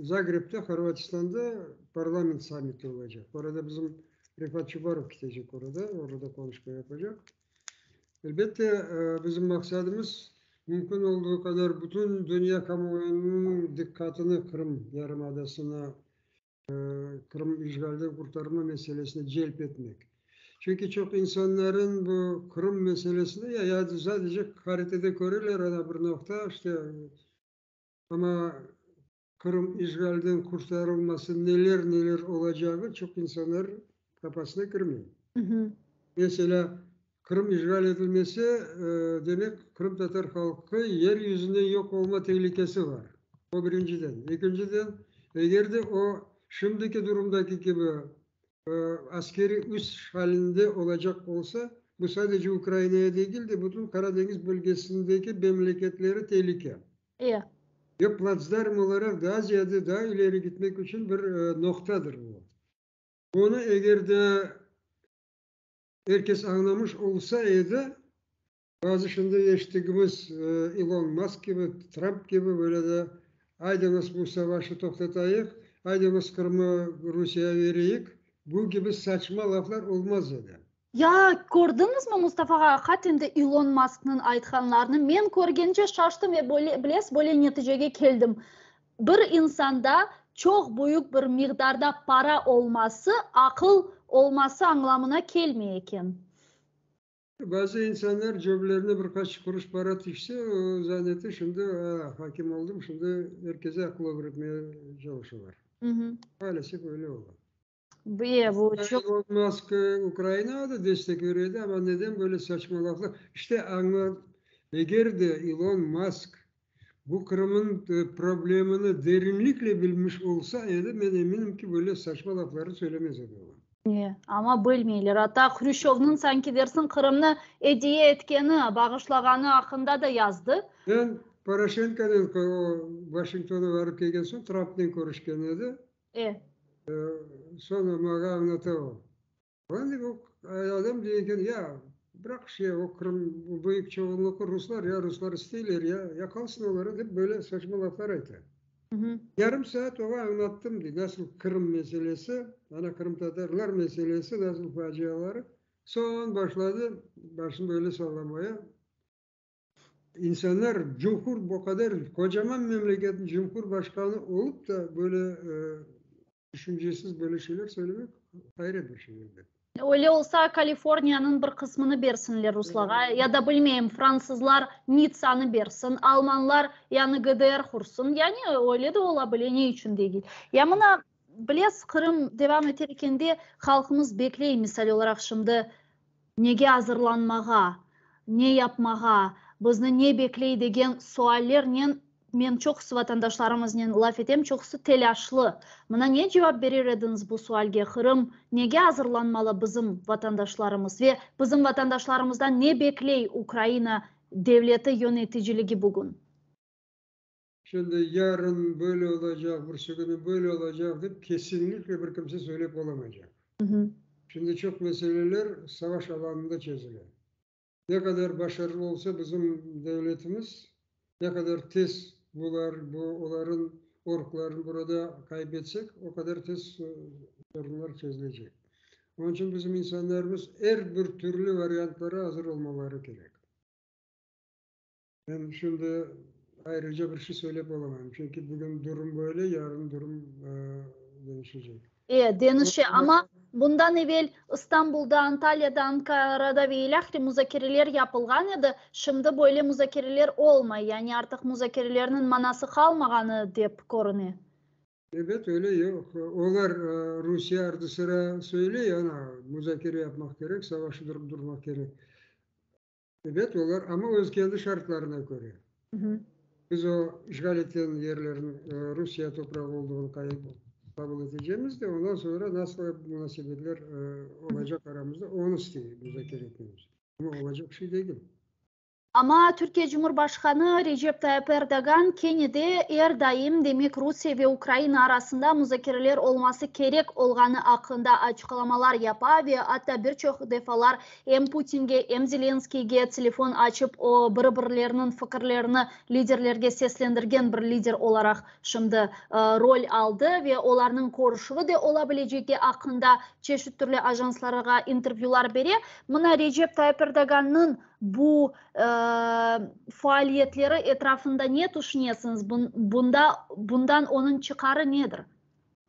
Zagrebde, Hırvatistanda parlament sammiti olacaq. Orada bizim Refat Çubarov ketecek orada, orada qonuşma yapacaq. Elbette, bizim maqsadımız mümkün olduğu qadar bütün dünya kamuoyunıñ diqqatını Qırım yarımadasına, Qırım işğalden qurtarma meselesine celp etmek. Çünki çoq insanların bu Qırım meselesini ya ya sadece haritada köreler, ana bir noqta, işte, amma Qırım işğalden qurtarılması neler-neler olacağı çoq insanlar qafasına kirmey. Meselâ, Qırım işğal etilmese, demek, qırımtatar halqı yer yüzünden yoq olma tehlikesi bar. O birinciden. Ekinciden, eger de o şimdiki durumdaki kibi askeriy üs halinde olacaq olsa, bu sadece Ukrainaya degil de, bütün Qara deñiz bölgesindeki memleketleri tehlike. E. Ve platsdarm olaraq daa ziyade, daa ileri gitmek içün bir noqtadır bu. Onı eger de er kes añlamış olsa edi, bazı şimdi eşittigimiz İlon Mask kibi, Tramp kibi böyle de aydıñız bu savaşı toqtatayıq, aydıñız Qırımı Rusiyaya vereyik, bu kibi saçma laflar olmaz edi. Ya, kördiñizmi, Mustafa ağa, aqiqaten de İlon Masknıñ aytqanlarını men körgence şaştım ve böyle, bilesiz, böyle neticege keldim, bir insanda. çoq büyük bir miqdarda para olması aqıl olması añlamına kelmey eken. Bazı insanlar cöblerine bir qaç quruş para tüşse, o zannete, şimdi hakim oldım, şimdi er kese aqıl ögretmege çalışalar. Maalesef öyle ola. Bu çoq. Elon Musk Ukrainağa da destek bere edi, amma neden böyle saçma laflar? İşte, añla, eger de Elon Musk bu Qırımın problemini derinlikle bilmiş olsa edi, men eminim ki, böyle saçma laflarnı söylemez edi o. E, amma bilmeyler. Atta Hrüşçovnıñ sanki dersiñ Qırımnı ediye etkeni, bağışlağanı aqqında da yazdı. Ben Poroşenkonen o Vaşingtona barıp kelgen soñ Trampnen körüşken edi. E. Soñra maña añlata o. Olar dey, o adam dey eken, ya, bıraq şey, o Qırım, büyük çoğunluqı ruslar, ya ruslar isteyler, ya, ya qalsın olara dep böyle saçma laflar ayta. Yarım saat oña añlattım, dey, nasıl Qırım meselesi, ana qırımtatarlar meselesi, nasıl faciaları. Soñ başladı başını böyle sallamaya. İnsanlar cumhur, bu qadar qocaman memleketniñ cumhurbaşqanı olıp da böyle tüşüncesiz böyle şeyler söylemek hayret bir şey elbet. Öyle olsa, Kaliforniyanıñ bir qısmını bersinler ruslarğa, ya da bilmeyim, fransızlar Nitsanı bersin, almanlar yañı GDR qursın, yani öyle de ola bile, ne içün degil. Ya mına, bilesiz, Qırım devam eter ekende, halqımız bekley, misal olaraq, şimdi nege azırlanmağa, ne yapmağa, bizni ne bekley degen suallernen men çoqusı vatandaşlarımıznen laf etem, çoqusı telâşlı. Mına ne cevap berer ediñiz bu sualge, Qırım nege azırlanmalı bizim vatandaşlarımız ve bizim vatandaşlarımızdan ne bekley Ukraina devleti yöneticiligi bugün? Şimdi yarın böyle olacaq, birisi künü böyle olacaq dep kesinlikle bir kimse söylep olamaycaq. Şimdi çoq meseleler savaş alanında çezile. Ne qadar başarılı olsa bizim devletimiz, ne qadar tez bular, bu oların orklarını burada qaybetsek, o qadar tez sorunlar çezilecek. Onıñ içün bizim insanlarımız er bir türlü variantlara azır olmaları kerek. Men şimdi ayrıca bir şey söylep olamayım, çünki bugün durum böyle, yarın durum deñişecek. E, deñişe, amma bundan evel İstanbulda, Antalyada, Ankarada ve ilâhre muzakereler yapılğan edi, şimdi böyle muzakereler olmay, yani artıq muzakerelerniñ manası qalmağanı dep körüne. Ebet, öyle yoq. Olar, Rusiye ardı-sıra söyley, ana, muzakere yapmaq kerek, savaşı durdurmaq kerek. Ebet, olar, amma öz kendi şartlarına köre. Biz o işğal etken yerlerniñ Rusiye toprağı olduğını qabul etecemiz de, ondan soñra nasıl munasebetler olacaq aramızda, onı istey muzakere etmemiz. Amma olacaq şey degil. Amma Türkiye Cumhurbaşqanı Recep Tayyip Erdoğan kene de er daim, demek, Rusiye ve Ukraina arasında muzakereler olması kerek olğanı aqqında açıqlamalar yapa ve atta bir çoq defalar Em Putinge, em Zelenskiyge telefon açıp, o, biri-birleriniñ fikirlerini liderlerge seslendirgen bir lider olaraq şimdi rol aldı ve olarnıñ körüşüvi de ola bilecegi aqqında çeşit türlü ajanslarğa intervyular bere. Mına Recep Tayyip Erdogannıñ bu faaliyetleri etrafında ne tüşünesiñiz? Bunda, bundan onıñ çıqarı nedir,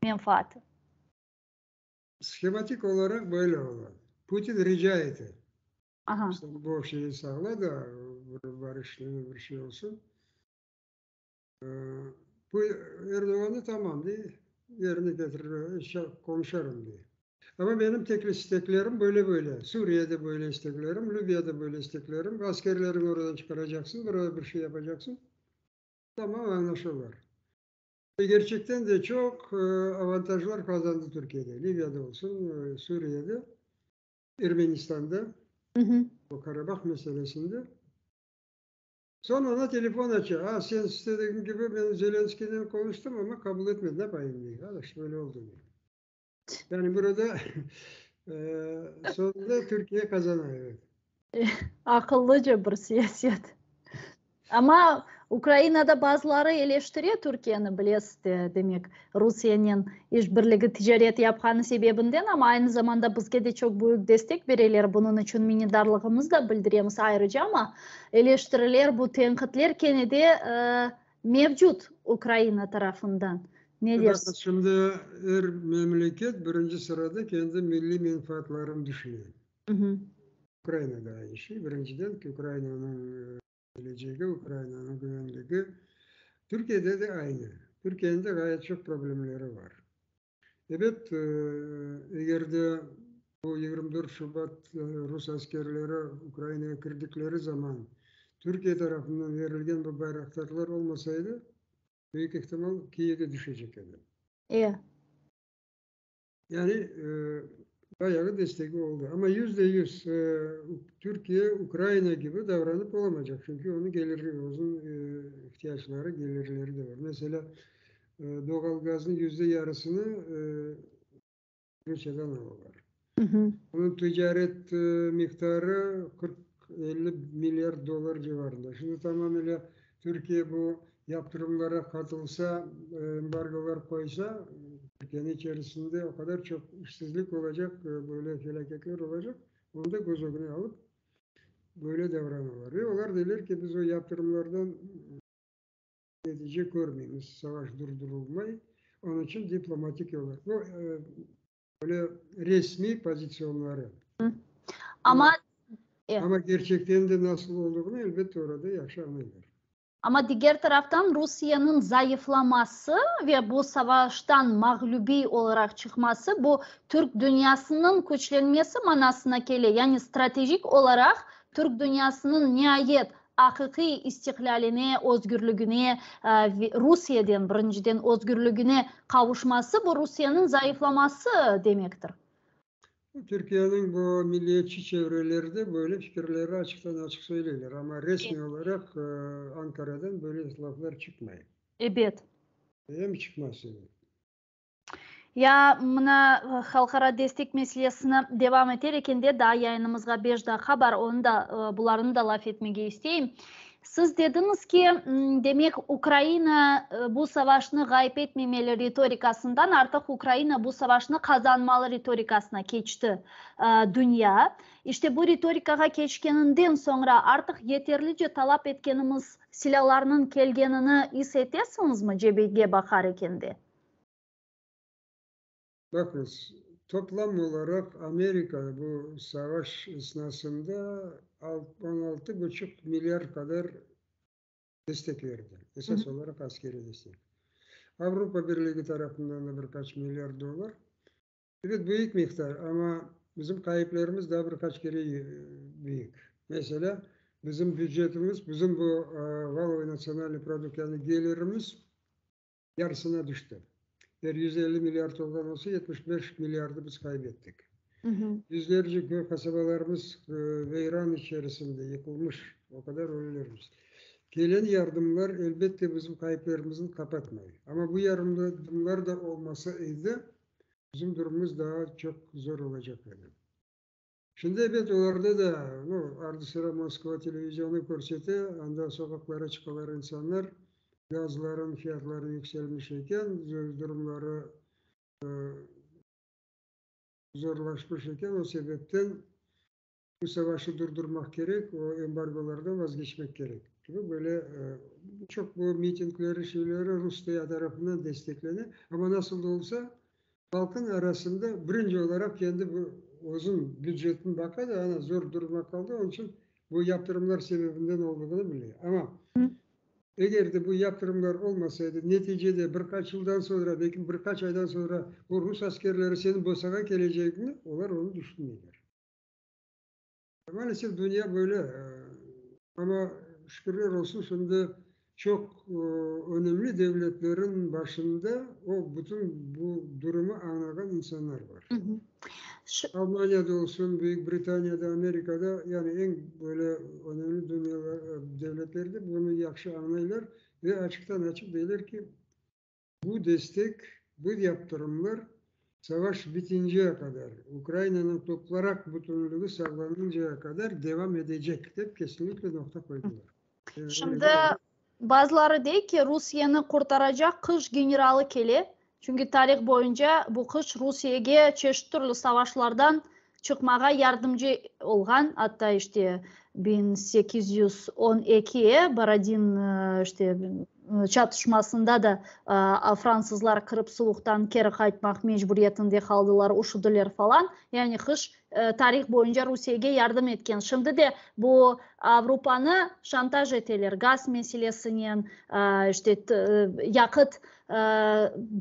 menfaatı? Shematik olaraq böyle ola, Putin rica ete, sen bu şeyni sağla da, bir barışlı bir şey olsun. Erdoğan da tamam dey, yerine ketirir, qonuşarım dey. Amma benim tek isteklerim böyle-böyle, Suriyede böyle isteklerim, Libiyada böyle isteklerim, askerleriñi oradan çıqaracaqsıñ, burada bir şey yapacaqsıñ. Tamam, añlaşalar. Ve kerçekten de çoq avantajlar qazandı Türkiyede, Libiyada olsun, Suriyede, Ermenistanda, bu Karabah meselesinde. Soñ oña telefon aça, a, sen istedigiñ kibi men Zelenskiynen qonuştım, amma qabul etmedi, ne yapayım, dey, al işte böyle oldı, dey. Yani burada soñunda Türkiye qazana, evet. Aqıllıca bir siyaset. Amma Ukrainada bazıları eleştire Türkiyeni, bilesiz de, demek, Rusiyenen işbirligi, ticaret yapqanı sebebinden, amma aynı zamanda bizge de çoq büyük destek bereler, bunıñ içün minnetdarlığımız da bildiremiz ayrıca, amma eleştiriler, bu tenqitler kene de mevcut Ukraina tarafından. Ne dersiz? Şimdi er memleket birinci sırada kendi milliy menfaatlarını düşüne. Ukraina da aynı şey. Birinciden ki, Ukrainanıñ kelecegi, Ukrainanıñ güvenligi. Türkiyede de aynı. Türkiyeniñ de ğayet çoq problemleri bar. Ebet, eger de bu 24 şubat rus askerleri Ukrainaya kirdikleri zaman Türkiye tarafından verilgen bu bayraqtarlar olmasaydı, büyük ihtimal Kiyevde düşecek edi. E. Yani bayağı destegi oldı. Amma 100% Türkiye Ukraina kibi davranıp olamaycaq, çünki onıñ geliri, özüniñ ihtiyacları, gelirleri de bar. Meselâ, doğalgaznıñ yüzde yarısını Rusiyadan alalar. Onıñ ticaret miqdarı 40-50 milliard dollar civarında. Şimdi tamamıyla Türkiye bu yaptırımlara qatılsa, embargolar qoysa, Türkiyeniñ içerisinde o qadar çoq işsizlik olacaq, böyle felâketler olacaq, onı da köz ögüne alıp böyle davranalar. Ve olar deyler ki, biz o yaptırımlardan netice körmeymiz, savaş durdurılmay, onıñ içün diplomatik yollar. Bu böyle resmiy pozisyonları. Amma Amma kerçekten de nasıl olduğını elbette orada yahşı añlaylar. Amma diger taraftan Rusiyeniñ zayıflaması ve bu savaştan mağlübiy olaraq çıqması bu türk dünyasınıñ küçlenmesi manasına kele, yani stratejik olaraq türk dünyasınıñ niayet aqiqiy istiqlâline, özgürligine, Rusiyeden birinciden özgürligine qavuşması bu Rusiyeniñ zayıflaması demektir. Türkiyeniñ bu milliyetçi çevreleri böyle fikirleri açıqtan-açıq söyleyler, amma resmiy olaraq Ankaradan böyle laflar çıqmay. Ebet. Em çıqmaz edi. Ya mına halqara destek meselesini devam eter ekende, daa yayınımızğa beş daqqa bar, onı da, bularnı da laf etmege isteyim. Siz dediñiz ki, demek, Ukraina bu savaşnı ğayıp etmemeli ritorikasından artıq Ukraina bu savaşnı qazanmalı ritorikasına keçti dünya. İşte bu ritorikağa keçkeninden soñra artıq yeterlice talap etkenimiz silâlarnıñ kelgenini is etesiñizmi cebege baqar ekende? Baqıñız, toplam olaraq Amerika bu savaş esnasında on altı buçuq milliard qadar destek berdi, esas olaraq askeriy destek. Avropa Birligi tarafından da bir qaç milliard dollar. Evet, büyük miqdar, amma bizim ğayıplarımız daa bir qaç kere büyük. Meselâ, bizim bücetimiz, bizim bu valovıy natsionalnıy produkt, yani gelirimiz yarısına tüşti. Eger 150 milliard olğan olsa, 75 milliardı biz ğayıp ettik. Yüzlerce köy qasabalarımız veyran içerisinde, yıqılmış, o qadar ölülerimiz. Kelen yardımlar, elbette, bizim ğayıplarımıznı qapatmay. Amma bu yardımlar da olmasa edi, bizim durumımız daa çoq zor olacaq edi. Şimdi, ebet, olarda da, nu, ardı-sıra Moskva televizionı körsete, anda soqaqlara çıqalar insanlar, gazların fiyatları yükselmiş eken, durumları zorlaşmış eken, o sebepten bu savaşı durdurmaq kerek, o embargolardan vazgeçmek kerek. Kibi böyle çoq bu mitingleri, şeyleri Rusiye tarafından desteklene, amma nasıl da olsa, halqın arasında birinci olaraq kendi bu özüñ bücetini baqa da, ana zor durumğa qaldı, onıñ içün bu yaptırımlar sebebinden olduğını bile. Amma eger de bu yaptırımlar olmasaydı, neticede bir qaç yıldan soñra, belki bir qaç aydan soñra bu rus askerleri seniñ bosağa kelecegini olar onı düşünmeyler. Maalesef dünya böyle, amma şükürler olsun, şimdi çoq önemli devletlerin başında o bütün bu durumı añlağan insanlar bar. Almaniyada olsun, Büyük Britaniyada, Amerikada, yani eñ böyle önemli dünyalar, devletlerde bunı yahşı añlaylar ve açıqtan-açıq deyler ki, bu destek, bu yaptırımlar savaş bitinceye qadar, Ukrainanıñ toplaraq bütünlügi saqlanıncaya qadar devam edecek, dep kesinlikle noqta qoydılar. Şimdi bazıları dey ki, Rusiyeni qurtaracaq qış generalı kele, çünki tarih boyunca bu qış Rusiyege çeşit türlü savaşlardan. çıqmağa yardımcı olğan, atta işte 1812 Borodin işte çatışmasında da fransızlar kirip suvuqtan keri qaytmaq mecburiyetinde qaldılar, üşüdiler falan. Yani qış tarih boyunca Rusiyege yardım etken. Şimdi de bu Avropanı şantaj eteler gaz meselesinen, işte yaqıt,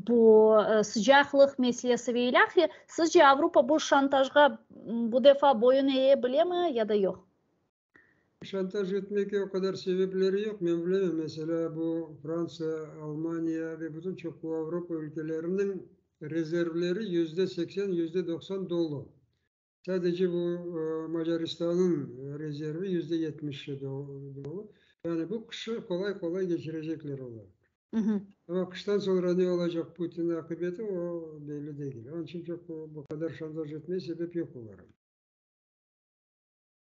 bu sıcaqlıq meselesi ve ilâhre. Sizce Avropa bu şantajğa bu defa boyun eye bilemi ya da yoq? Şantaj etmege o qadar sebepleri yoq, men bilemem. Meselâ, bu Fransa, Almaniya ve bütün çoq bu Avropa ülkeleriniñ rezervleri %80, %90 dolu. Sadece bu Macaristannıñ rezervi %70 dolu. Yani bu qışı qolay-qolay keçirecekler olar. Amma qıştan soñra ne olacaq Putinniñ aqibeti, o belli degil. Onıñ içün çoq bu qadar şantaj etmege sebep yoq olarğa.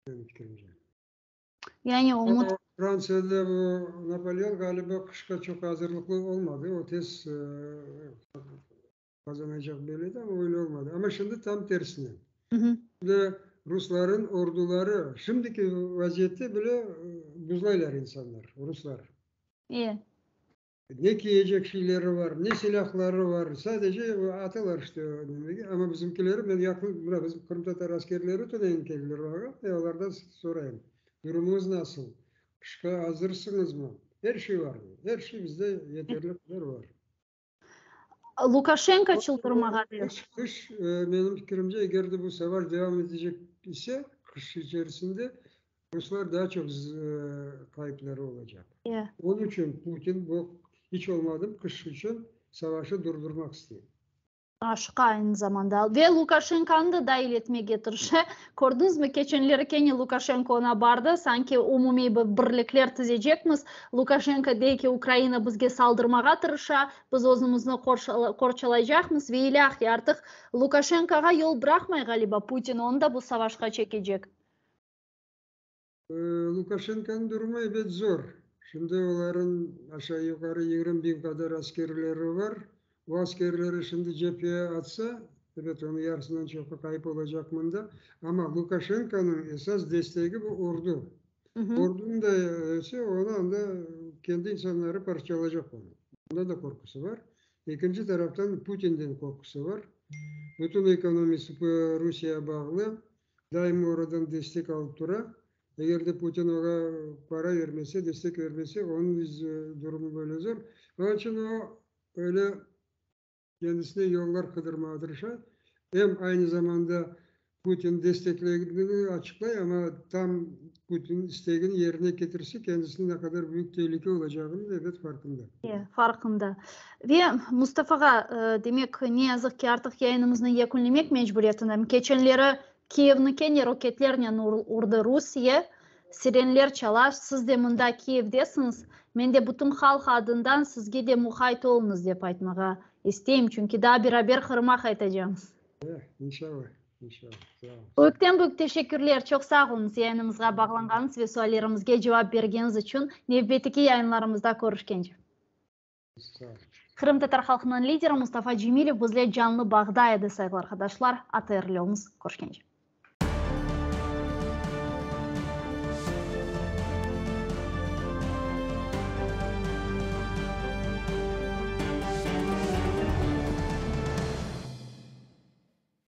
Menim fikrimce. Yani ümüt. Fransiyada bu Napoleon ğaliba qışqa çoq azırlıqlı olmadı. O tez qazanacaq belli edi, amma öyle olmadı. Amma şimdi tam tersine. Şimdi rusların orduları şimdiki vaziyette bile buzlaylar insanlar, ruslar. E. Ne kiyecek şeyleri var, ne silâhları var, sadece atalar işte nimege. Amma bizimkileri, men yaqın, mına bizim qırımtatar askerleri tünevin keldiler maña, men olardan sorayım, durumuñız nasıl, qışqa azırsıñızmı? Er şey var, er şey bizde yeterli qadar var. Lukaşenko çıldırmağa Qış, qış, menim fikirimce, eger de bu savaş devam etecek ise, qış içerisinde ruslar daa çoq qayıpları olacaq. Onıñ içün Putin bu iç olmadım qış içün savaşı durdurmaq istey. Aşıqa aynı zamanda. Ve Lukaşenkonı da dahil etmege tırışa. Kördiñizmi, keçenleri kene Lukaşenko oña bardı, sanki umumiy bir birlikler tizecekmiz. Lukaşenko dey ki, Ukraina bizge saldırmağa tırışa, biz özümizni qorçalaycaqmız ve ilâhre. Artıq Lukaşenkoğa yol bıraqmay, ğaliba, Putin, onı da bu savaşqa çekecek. Lukaşenkonıñ durumu ebet zor. Şimdi olarıñ aşağı-yuqarı 20 biñ qadar askerleri bar. O askerleri şimdi cepheye atsa, ebet, onıñ yarısından çoqu ğayıp olacaq mında. Amma Lukaşenkonıñ esas destegi bu ordu. Ordunı da etse, onı anda kendi insanları parçalacaq onı. Ondan da qorqusı bar. Ekinci taraftan Putinden qorqusı bar. Bütün ekonomisi Rusiyaya bağlı. Daima oradan destek alıp tura. Eger de Putin oña para vermese, destek vermese, onıñ durumu böyle zor. Onıñ içün o, öyle kendisine yollar qıdırmağa tırışa. Em aynı zamanda Putin desteklegenini açıqlay, amma tam Putinniñ istegini yerine ketirse, kendisine ne qadar büyük telüke olacağını da ebet farqında. E, farqında. Ve Mustafa ağa, demek, ne yazıq ki, artıq yayınımıznı yekünlemek mecburiyetindem. Keçenleri Kiyevni kene roketlernen urdı Rusiye, sirenler çala, siz de mında Kiyevdesiñiz, men de bütün halq adından sizge de muqayt oluñız dep aytmağa isteyim, çünki daa beraber Qırıma qaytacamız. Eh, inşallah, inşallah. Sağ oluñ. Büyükten büyük teşekkürler, çoq sağ oluñız yayınımızğa bağlanğanıñız ve suallerimizge cevap bergeniñiz içün. Nevbetteki yayınlarımızda körüşkence. Sağ oluñ. Qırımtatar halqınıñ lideri Mustafa Cemilev bizle canlı bağda edi, sayğılı arqadaşlar. ATR ile oluñız, körüşkence.